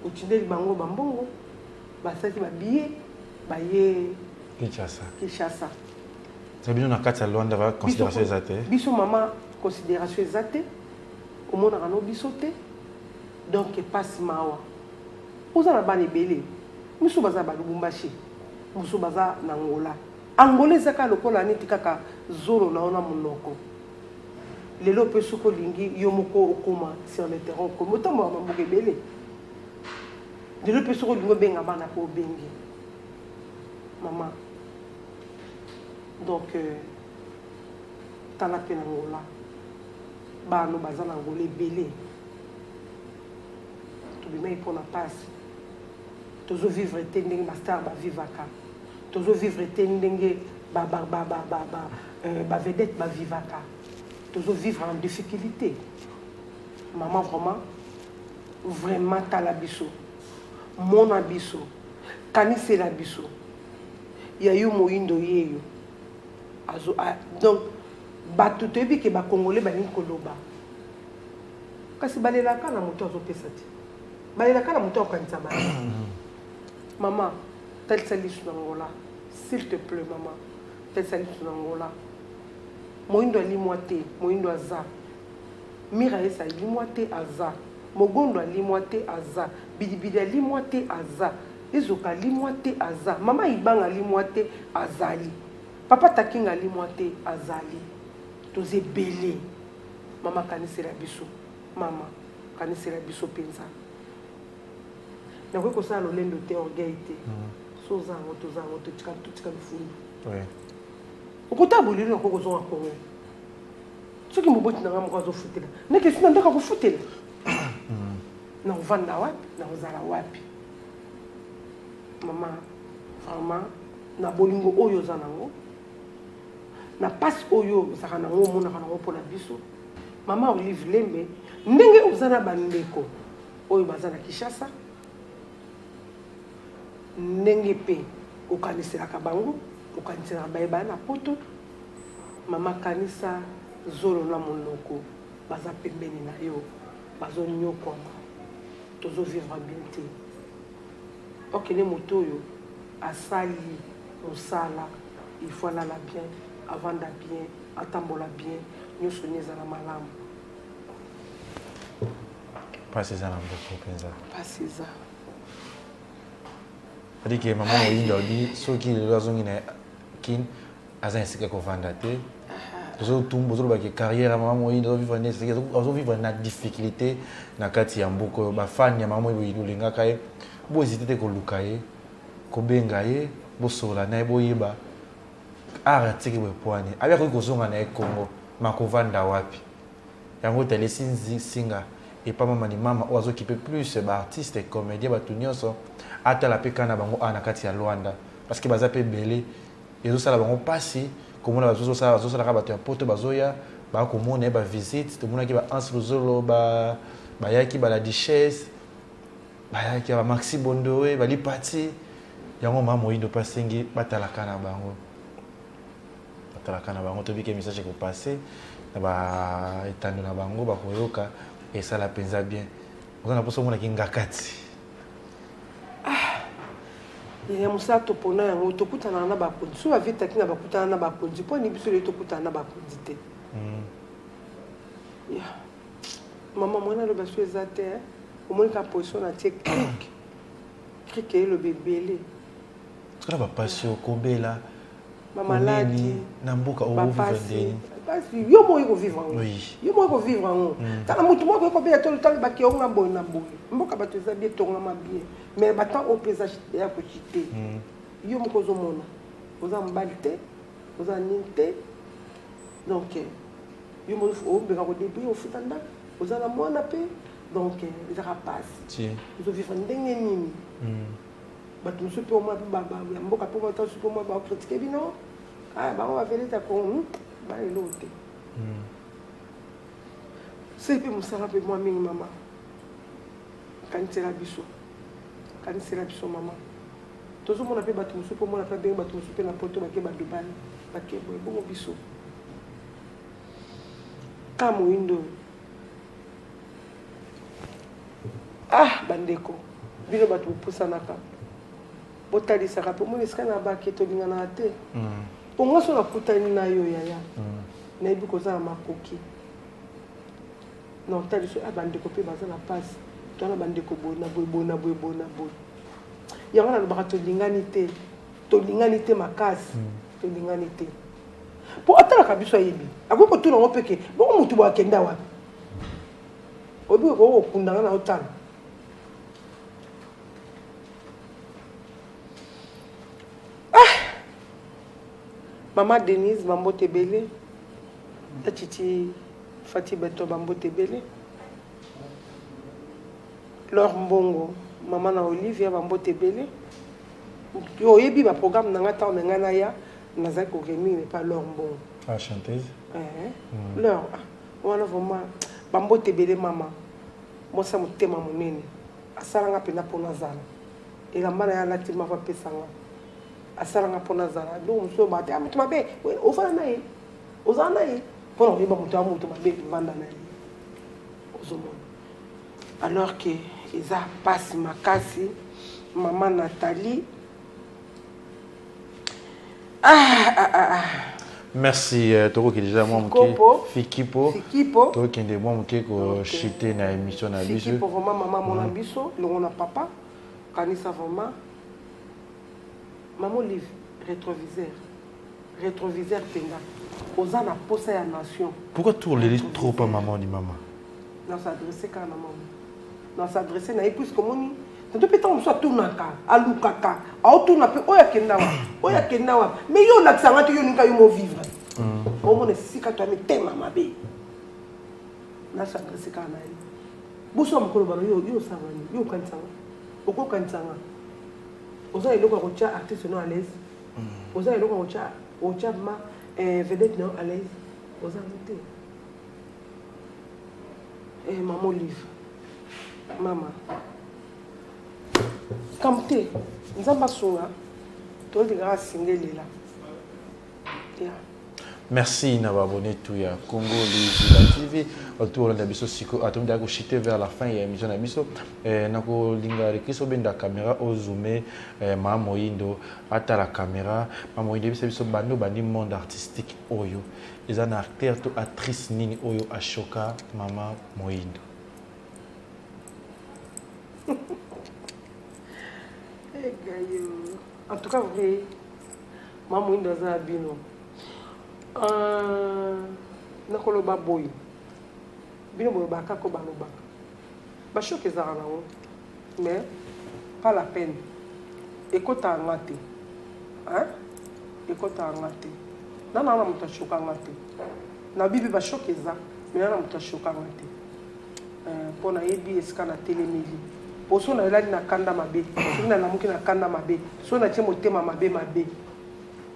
otindeli bango bambongo, basalisi ba billet, baye Kinshasa. Kinshasa. Na bino na kati ya Luanda ba considération eza te? Biso mama considération eza te, omonaka no biso te. Donc pasi mawa. Oza na bana ebele. Misusu baza ba Lubumbashi, mosusu baza na Angola. Angola eza kaka lokola neti kaka zolo na yo na monoko. Lelo pe soki olingi yo moko okoma sur le terrain okomi. Otambolaka na mboka ebele. Lelo pe soki olingi obenga bana pe obengi. Mama. Donc tala pe na Angola. Bana no baza na Angola ebele. Tobimaki pona pasi. Tozo vivre te ndenge ba star ba vivaka. Tozo vivre te ndenge ba ba ba ba ba ba euh, ba vedette ba vivaka. Tozo vivre en difficulté. Maman vraiment vraiment tala biso. Mona biso. Kanisela biso. Ya yo moyindo yeyo. Azo a, donc bato toyebi ke ba congolais balingi koloba. Kasi balelaka na moto azopesa te. Balelaka na moto akokanisa bato. Mama, talisa lisu na Angola. S'il te plaît, mama. Talisa lisu na Angola. Moyindo alimwa te, moyindo aza. Mira Esa alimwa te, aza. Mogondo alimwa te, aza. Bidibidi alimwa te, aza. Ezoka alimwa te, aza. Mama Ibanga alimwa te, azali. Papa Takinga alimwa te, azali. Toza ebele. Mama kanisela biso. Mama kanisela biso penza. Nakoki kosala lolendo te, orgueil te. So oza yango toza yango totika totika lofundu. Oui. Okota bolelo nakoki kozonga Congo. Soki moboti na ngai moko azofutela, ndeke esi na ndako akofutela. Nakovanda wapi? Nakozala wapi? Mama, vraiment na bolingo oyo oza nango, na pasi oyo ozalaka nango, omonaka nango mpona biso. Mama Olive Lembe, ndenge oza na bandeko oyo baza na Kinshasa, ndenge pe okaniselaka bango, okaniselaka baye baya na poto, mama kanisa zolo na monoko baza pembeni na yo, bazonyokwama, tozo vivre bien te. Okende moto oyo asali mosala, il faut alala bien, avanda bien, atambola bien, nyonso ni ezala malamu. Pasi eza na mboka mpenza. Pasi eza. C'est-à-dire que maman Moyindo alobi soki lelo azongi na Kin aza na esika kovanda te. Tozotumba ozoloba ke carrière ya mama Moyindo azovivre nde azovivre na difficulté na kati ya mboka oyo. Bafani ya mama Moyindo olingaka ye, bohésite te koluka ye, kobenga ye, bosolola na ye, boyeba art atiki boye poani. Abi akoki kozonga na ye Congo, ma kovanda wapi? Yango etalisi nsinga epa mama ni mama oyo azokipe plus ba artistes comédiens bato nyonso atala pe kana bango awa na kati ya Luanda parce que baza pe ebele ezosala bango pasi komona bazosalaka bato ya poto bazoya. Bakomona ye bavisite, tomonaki ba Hans Luzolo bayaki, ba la Duchesse bayaki, ba Maxi Bondowe, balipati yango. Mama Moyindo mpe asengi batalaka na bango, batalaka na bango. Toyebi ke message ekopase na baetando na bango, bakoyoka, esala mpenza bien. Oza na mposa omonaki ngakati. Ya mosala topona yango, tokutanaka na bakonzi. So bavitaki na bakutana na bakonzi, mpo ani biso lelo tokutana na bakonzi te? Ya mama mwana aloba so eza te, eh? Omoni kaka position na tie crik crik, eloba ebele. Tikala bapasi okobela. Bamaladi. Onini na mboka ovivre. Bapasi. Ndeni? Pasi yo moko okovivre yango. Yo moko okovivre yango. Tala, motu moko ekobela to tala bakeyonga boye na boye. Mboka bato eza bien, tongama bien, mais batemps oyo mpe eza ya kochite. Yo moko ozomona oza mobali te, oza nini te. Donc yo moko obeka kodébrouiller, ofuta ndako, oza na mwana mpe. Donc ezaka pasi. Ti. Ozovivre ndenge nini? Bato mosusu mpe omwa mpe ya mboka mpe omwa mosusu mpe omwa bacritiquer bino. Aya bango bavelete ya Kongo balelo te. Sei mpe mosala mpe mwa mingi. Mama, kanisela biso, kanisela biso mama. Tozomona mpe bato mosusu mpe omona mpe abenge bato mosusu mpe na Poto, bake baDubai, bake boye. Bongo biso ka moyindo oyo. Ah, bandeko, bino bato bopusanaka, botalisaka mpe omoni esika na bake. Tolinganaka te mpo nga so nakutani na yo yaya, nayebi koza na makoki na otali so. Ah, bandeko mpe baza na mpasi, toza na bandeko boye na boye, boye na boye, boye na boye. Yango nalobaka tolingani te, tolingani te makasi, tolingani te. Mpo atalaka biso, ayebi, akoki kotuna yango mpe ke bongo motu boye akenda wapi. Oyebi okoki kokundanga na otala. Ah! Mama Denise, bambote ebele. Ya Titi Fati Beto, bambote ebele. Lor Mbongo, mama na Olivia, bambote ebele. Yo oyebi baprogramme na ngai. Ntango na ngai naya, nazali koremire epa Lor Mbongo. Ah, chanteuse. Eh, Lor, ah, wana vraiment bambote ebele. Mama mwasi ya motema monene, asalanga mpenza mpo nazala elamba na ye alati moko, apesanga, asalanga mpo nazala biloko mosusu. Bate moto mabe, ofanda na ye, ozala na ye mpona koyeba moto ya moto mabe, vanda na ye, ozomona. Alors que eza mpasi makasi. Mama Nathalie, ah, ah, ah, ah. Merci. Tokoki déjà mwa moke. Fikopo. Fikipo. Fikipo. Tokende mwa moke kochite na émission na biso. Fikipo vraiment, mama mona biso longo na papa. Kanisa vraiment mama Olive, rétroviseur, rétroviseur mpenza. Oza na posa ya nation. Pourquoi tourleli trop pa mama ni mama? Nas'adresse kaka na mama, nas'adresse na ye, puisque omoni tanto mpe ntango mosusu atunaka, alukaka, aotuna mpe oyo akenda wapi, oyo akenda wapi. Mais yo olakisanga te, yo olinga yo movivre, omona esika to ya mitema mabe. Nas'adresse kaka na ye. Boso ya mokolo bano, yo osanga nini? Yo okanisanga, okokanisanga oza eloko ya kotia artiste no à l'aise, oza eloko ya kotia, otya ma vedette na yo à l'aise, oza yango te. Mama Olive, mama kambo te, Nzambe asunga, tolingaka asingelela ya. Merci na baabonné tout ya Congo Liziba TV bato olanda biso. Siko atomidaka kochite vers la fin ya émission na biso. Nakolinga rekisi obenda caméra, ozoome maa Moyindo atala caméra. Ma Moyindo, yebisa biso, bando bandi monde artistique oyo, eza na acteur to actrice nini oyo ashoka mama Moyindo? Egayo, en tout cas vrai, mama Moyindo aza ya bino. Nakoloba boye, bino bolobaka kaka balobaka bachoc ezalaka nango, mais pas la peine ekotaka nga te, hein? Ekotaka nga te. Nana na moto ashoka nga te. Nabi mpe bachoc eza, mais nana moto ashoka nga te, mpo nayebi esika natelemeli. Po so nalali na kanda mabe, soki nalamuki na kanda mabe, so natie motema mabe mabe,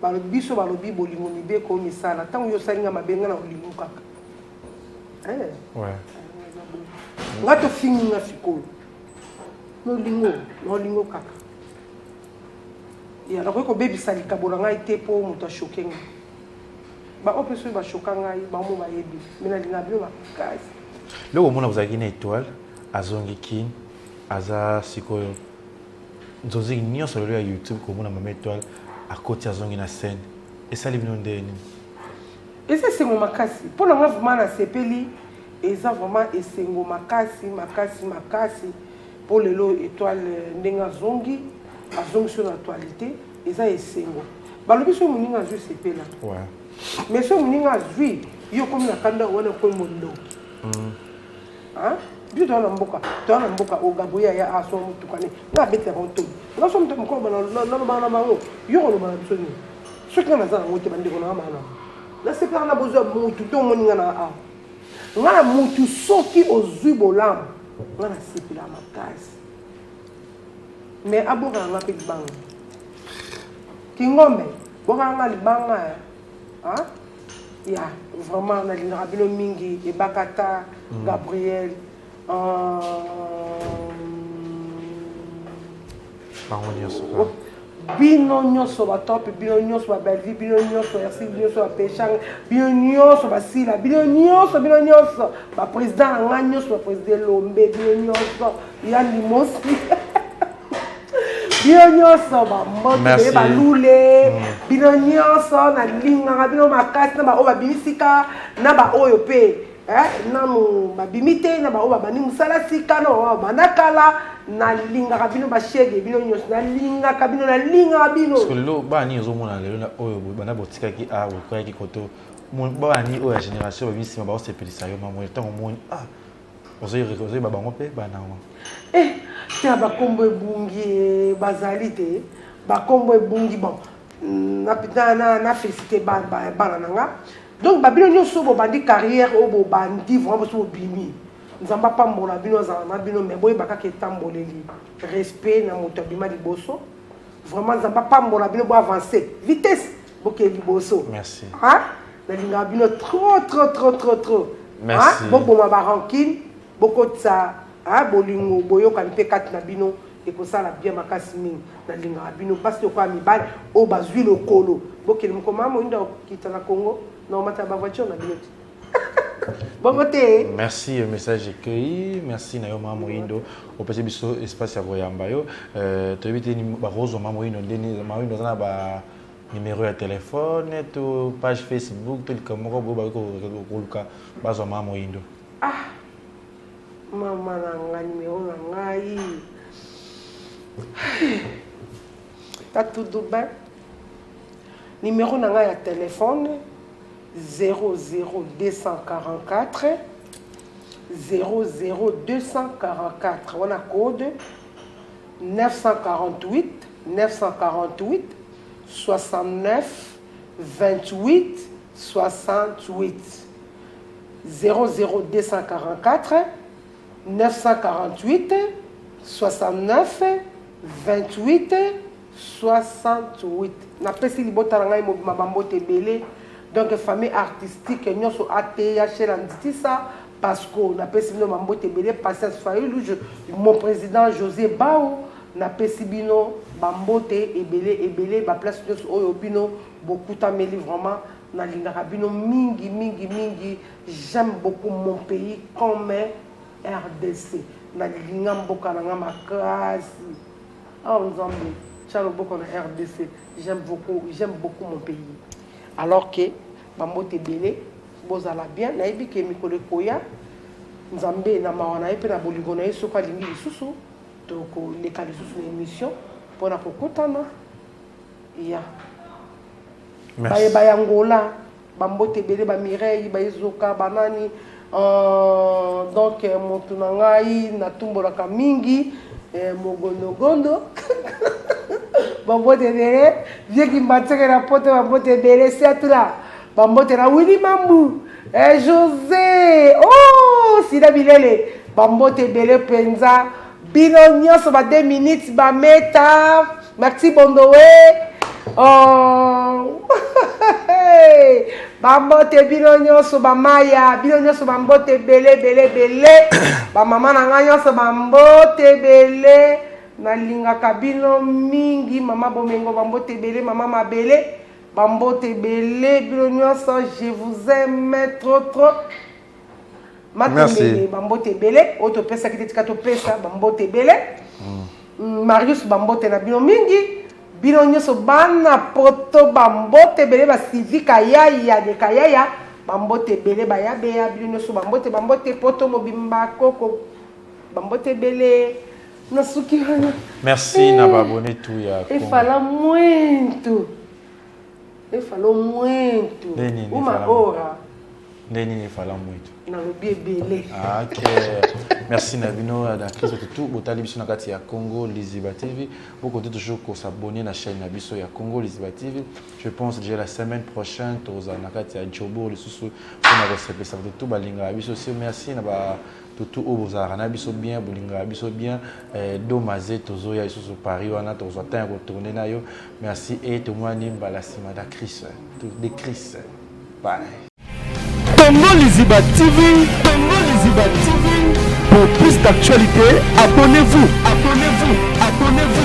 balobi biso, balobi bolingo mibeko misala. Ntango yo osali nga mabe, nga na olingo kaka. Eh. Ouais. Nga tofingi nga sikoyo nolingo nolingo kaka ya nakoki kobebisa likabo na ngai te mpo moto ashoke nga baoyo mpe soki bashoka ngai bango bayebi me nalinga bino makasi. Loko omona ozalaki na Etoile azongi kin aza sikoyo nzonziki nyonso lelo ya YouTube komona mama Etoile akoti azongi na scène esali bino ndenge nini? Eza esengo makasi mpo na nga vraiment nasepeli eza vraiment esengo makasi makasi makasi mpo lelo Etoile ndenge azongi azongisi yo na actualité eza esengo balobi soki moninga azwi sepela ouais. Mais soki moninga azwi yo okomi na kanda wana okomi mondoki mm. Hein? Biso toza na mboka, toza na mboka oyo Gabriel aya asomba motuka ne nga abetela bango toli. Nga so moto mokolo nalobaka na bango, yo koloba na biso nini? Soki nga naza nango te bandeko na nga baa nango. Nasepelaka na bozwi ya mutu te omoni nga na awa. Nga na mutu soki ozwi bolamu, nga nasepelaka makasi. Mais abwakaka nga mpe libanga. Kingombe, bwakaka nga libanga eh. Hein? Ya vraiment nalingaka bino mingi Ebakata, mm. Gabriel euh... bango nyonso oh, bino nyonso batop bino nyonso babelvi bino nyonso ersi nyonso bapeshanga bino nyonso basila bino nyonso bino nyonso baprésident na ngai nyonso baprésident elombe bino nyonso ya limosi bino nyonso bambote balule mm. bino nyonso nalingaka bino makasi na baoyo babimi sika na baoyo mpe eh, nanu babimi te na baoyo babandi mosala sika na baoyo babanda kala nalingaka bino bashege bino nyonso nalingaka bino nalingaka bino lelo bana nini ozomona lelo oyo banda botikaki a bokwayaki koto bana nini oyo ya génération babimi nsima baosepelisa yo mamwe ntango omoni ah Ozoyeba bango mpe bana yango. Eh, te bakombo ebungi eh, bazali te bakombo ebungi bon na, na, na, na félicité bana ba, ba, na nga donc babino nyonso bobandi carrière oyo bobandi vraiment bosi bobimi nzambe apambola bino azala na bino mais boyeba kaka etamboleli respect na moto abima liboso vraiment nzambe apambola bino bo avance vitesse bokee liboso merci hein? nalingaka bino trop trop trop trop trop merci boboma ba rancune bokotisa bolingo boyokani mpe kati na bino ekosala bien makasi mingi nalingaka bino basi lokola mibali oyo bazwi lokolo bokende moko mama moyindo akokita na congo na omata ba voiture na bino te bongo te merci euh, message accueilli merci na yo mama moyindo opesi biso espace ya koyamba yo euh, toyebi te bakozwa mama moyindo ndeni mama moyindo aza na ba Numero ya telephone to page Facebook to likambo moko boye bakoki koluka bazwa mama Moyindo. Ah mama na nga numero na ngai ta tudo bem numero na ngai ya telephone 00244 00244 wana code 948 948 69 28 68 00244 948 69 28 68 napesi libota na ngai mobima bambote ebele donc famille artistique nyonso ath na nditisa Pasco napesi bino ba mbote ebele Patience Fayulu je, mon president Jose Bao napesi bino ba mbote ebele ebele ba place nyonso oyo bino bokutameli vraiment nalingaka bino mingi mingi mingi j'aime beaucoup mon pays comme RDC nalinga mboka na nga makasi oh nzambe tia loboko na RDC j'aime beaucoup j'aime beaucoup mon pays alors que ba mbote ebele Bozala bien, nayebi ke mikolo ekoya Nzambe na mawa na ye pe na bolingo na ye soki alingi lisusu toko leka lisusu na emission pona kokutana ya baye ba ya Angola ba mbote ebele ba Mireille ba Ezoka ba nani euh, donc motu na ngai natumbolaka mingi eh, mogondogondo bambote ebele vie kimbanseke na poto bambote ebele siatula Ba mbote na Willy Mambu, eh, Jose, oh, Sida Bilele, ba mbote ebele penza. Bino nyonso ba 2 minutes ba meta, Maxi Bondowe. Oh. Bambote bino nyonso bamaya, bino nyonso bambote ebele ebele ebele. Bamama na ngai nyonso bambote ebele. Nalingaka bino mingi mama bomengo bambote ebele mama mabele bambote ebele bino nyonso je vous aime trop trop. Matembele bambote ebele oyo topesaki te tika topesa bambote ebele. Mm. Marius bambote na bino mingi bino nyonso bana poto bambote ebele ba Sylvie Kayaya de Kayaya bambote ebele bayabeya bino nyonso bambote bambote poto mobimba koko bambote ebele nasuki wana. Merci na ba abonné tout ya Congo. Efala muito. Efalo muito. Uma hora. Nde nini efala muito? Nalobi ebele. Ah, ok. Merci na bino na Christ tout botali biso na kati ya Congo Liziba TV. Vous comptez toujours ko s'abonner na chaîne na biso ya Congo Liziba TV. Je pense déjà la semaine prochaine tozala na kati ya Joburg lisusu pona kosepelisa bato tout balingaka biso. Si merci na ba tutu oyo bozalaka na biso bien, bolingaka biso bien. Eh, Domaze tozoya lisusu Paris wana tokozwa temps ya kotourner na yo. Merci et tomoni mbala sima da Chris. De Chris. Bye. Congo Liziba TV, Congo Liziba TV. Pour plus d'actualités, abonnez-vous, abonnez-vous, abonnez-vous.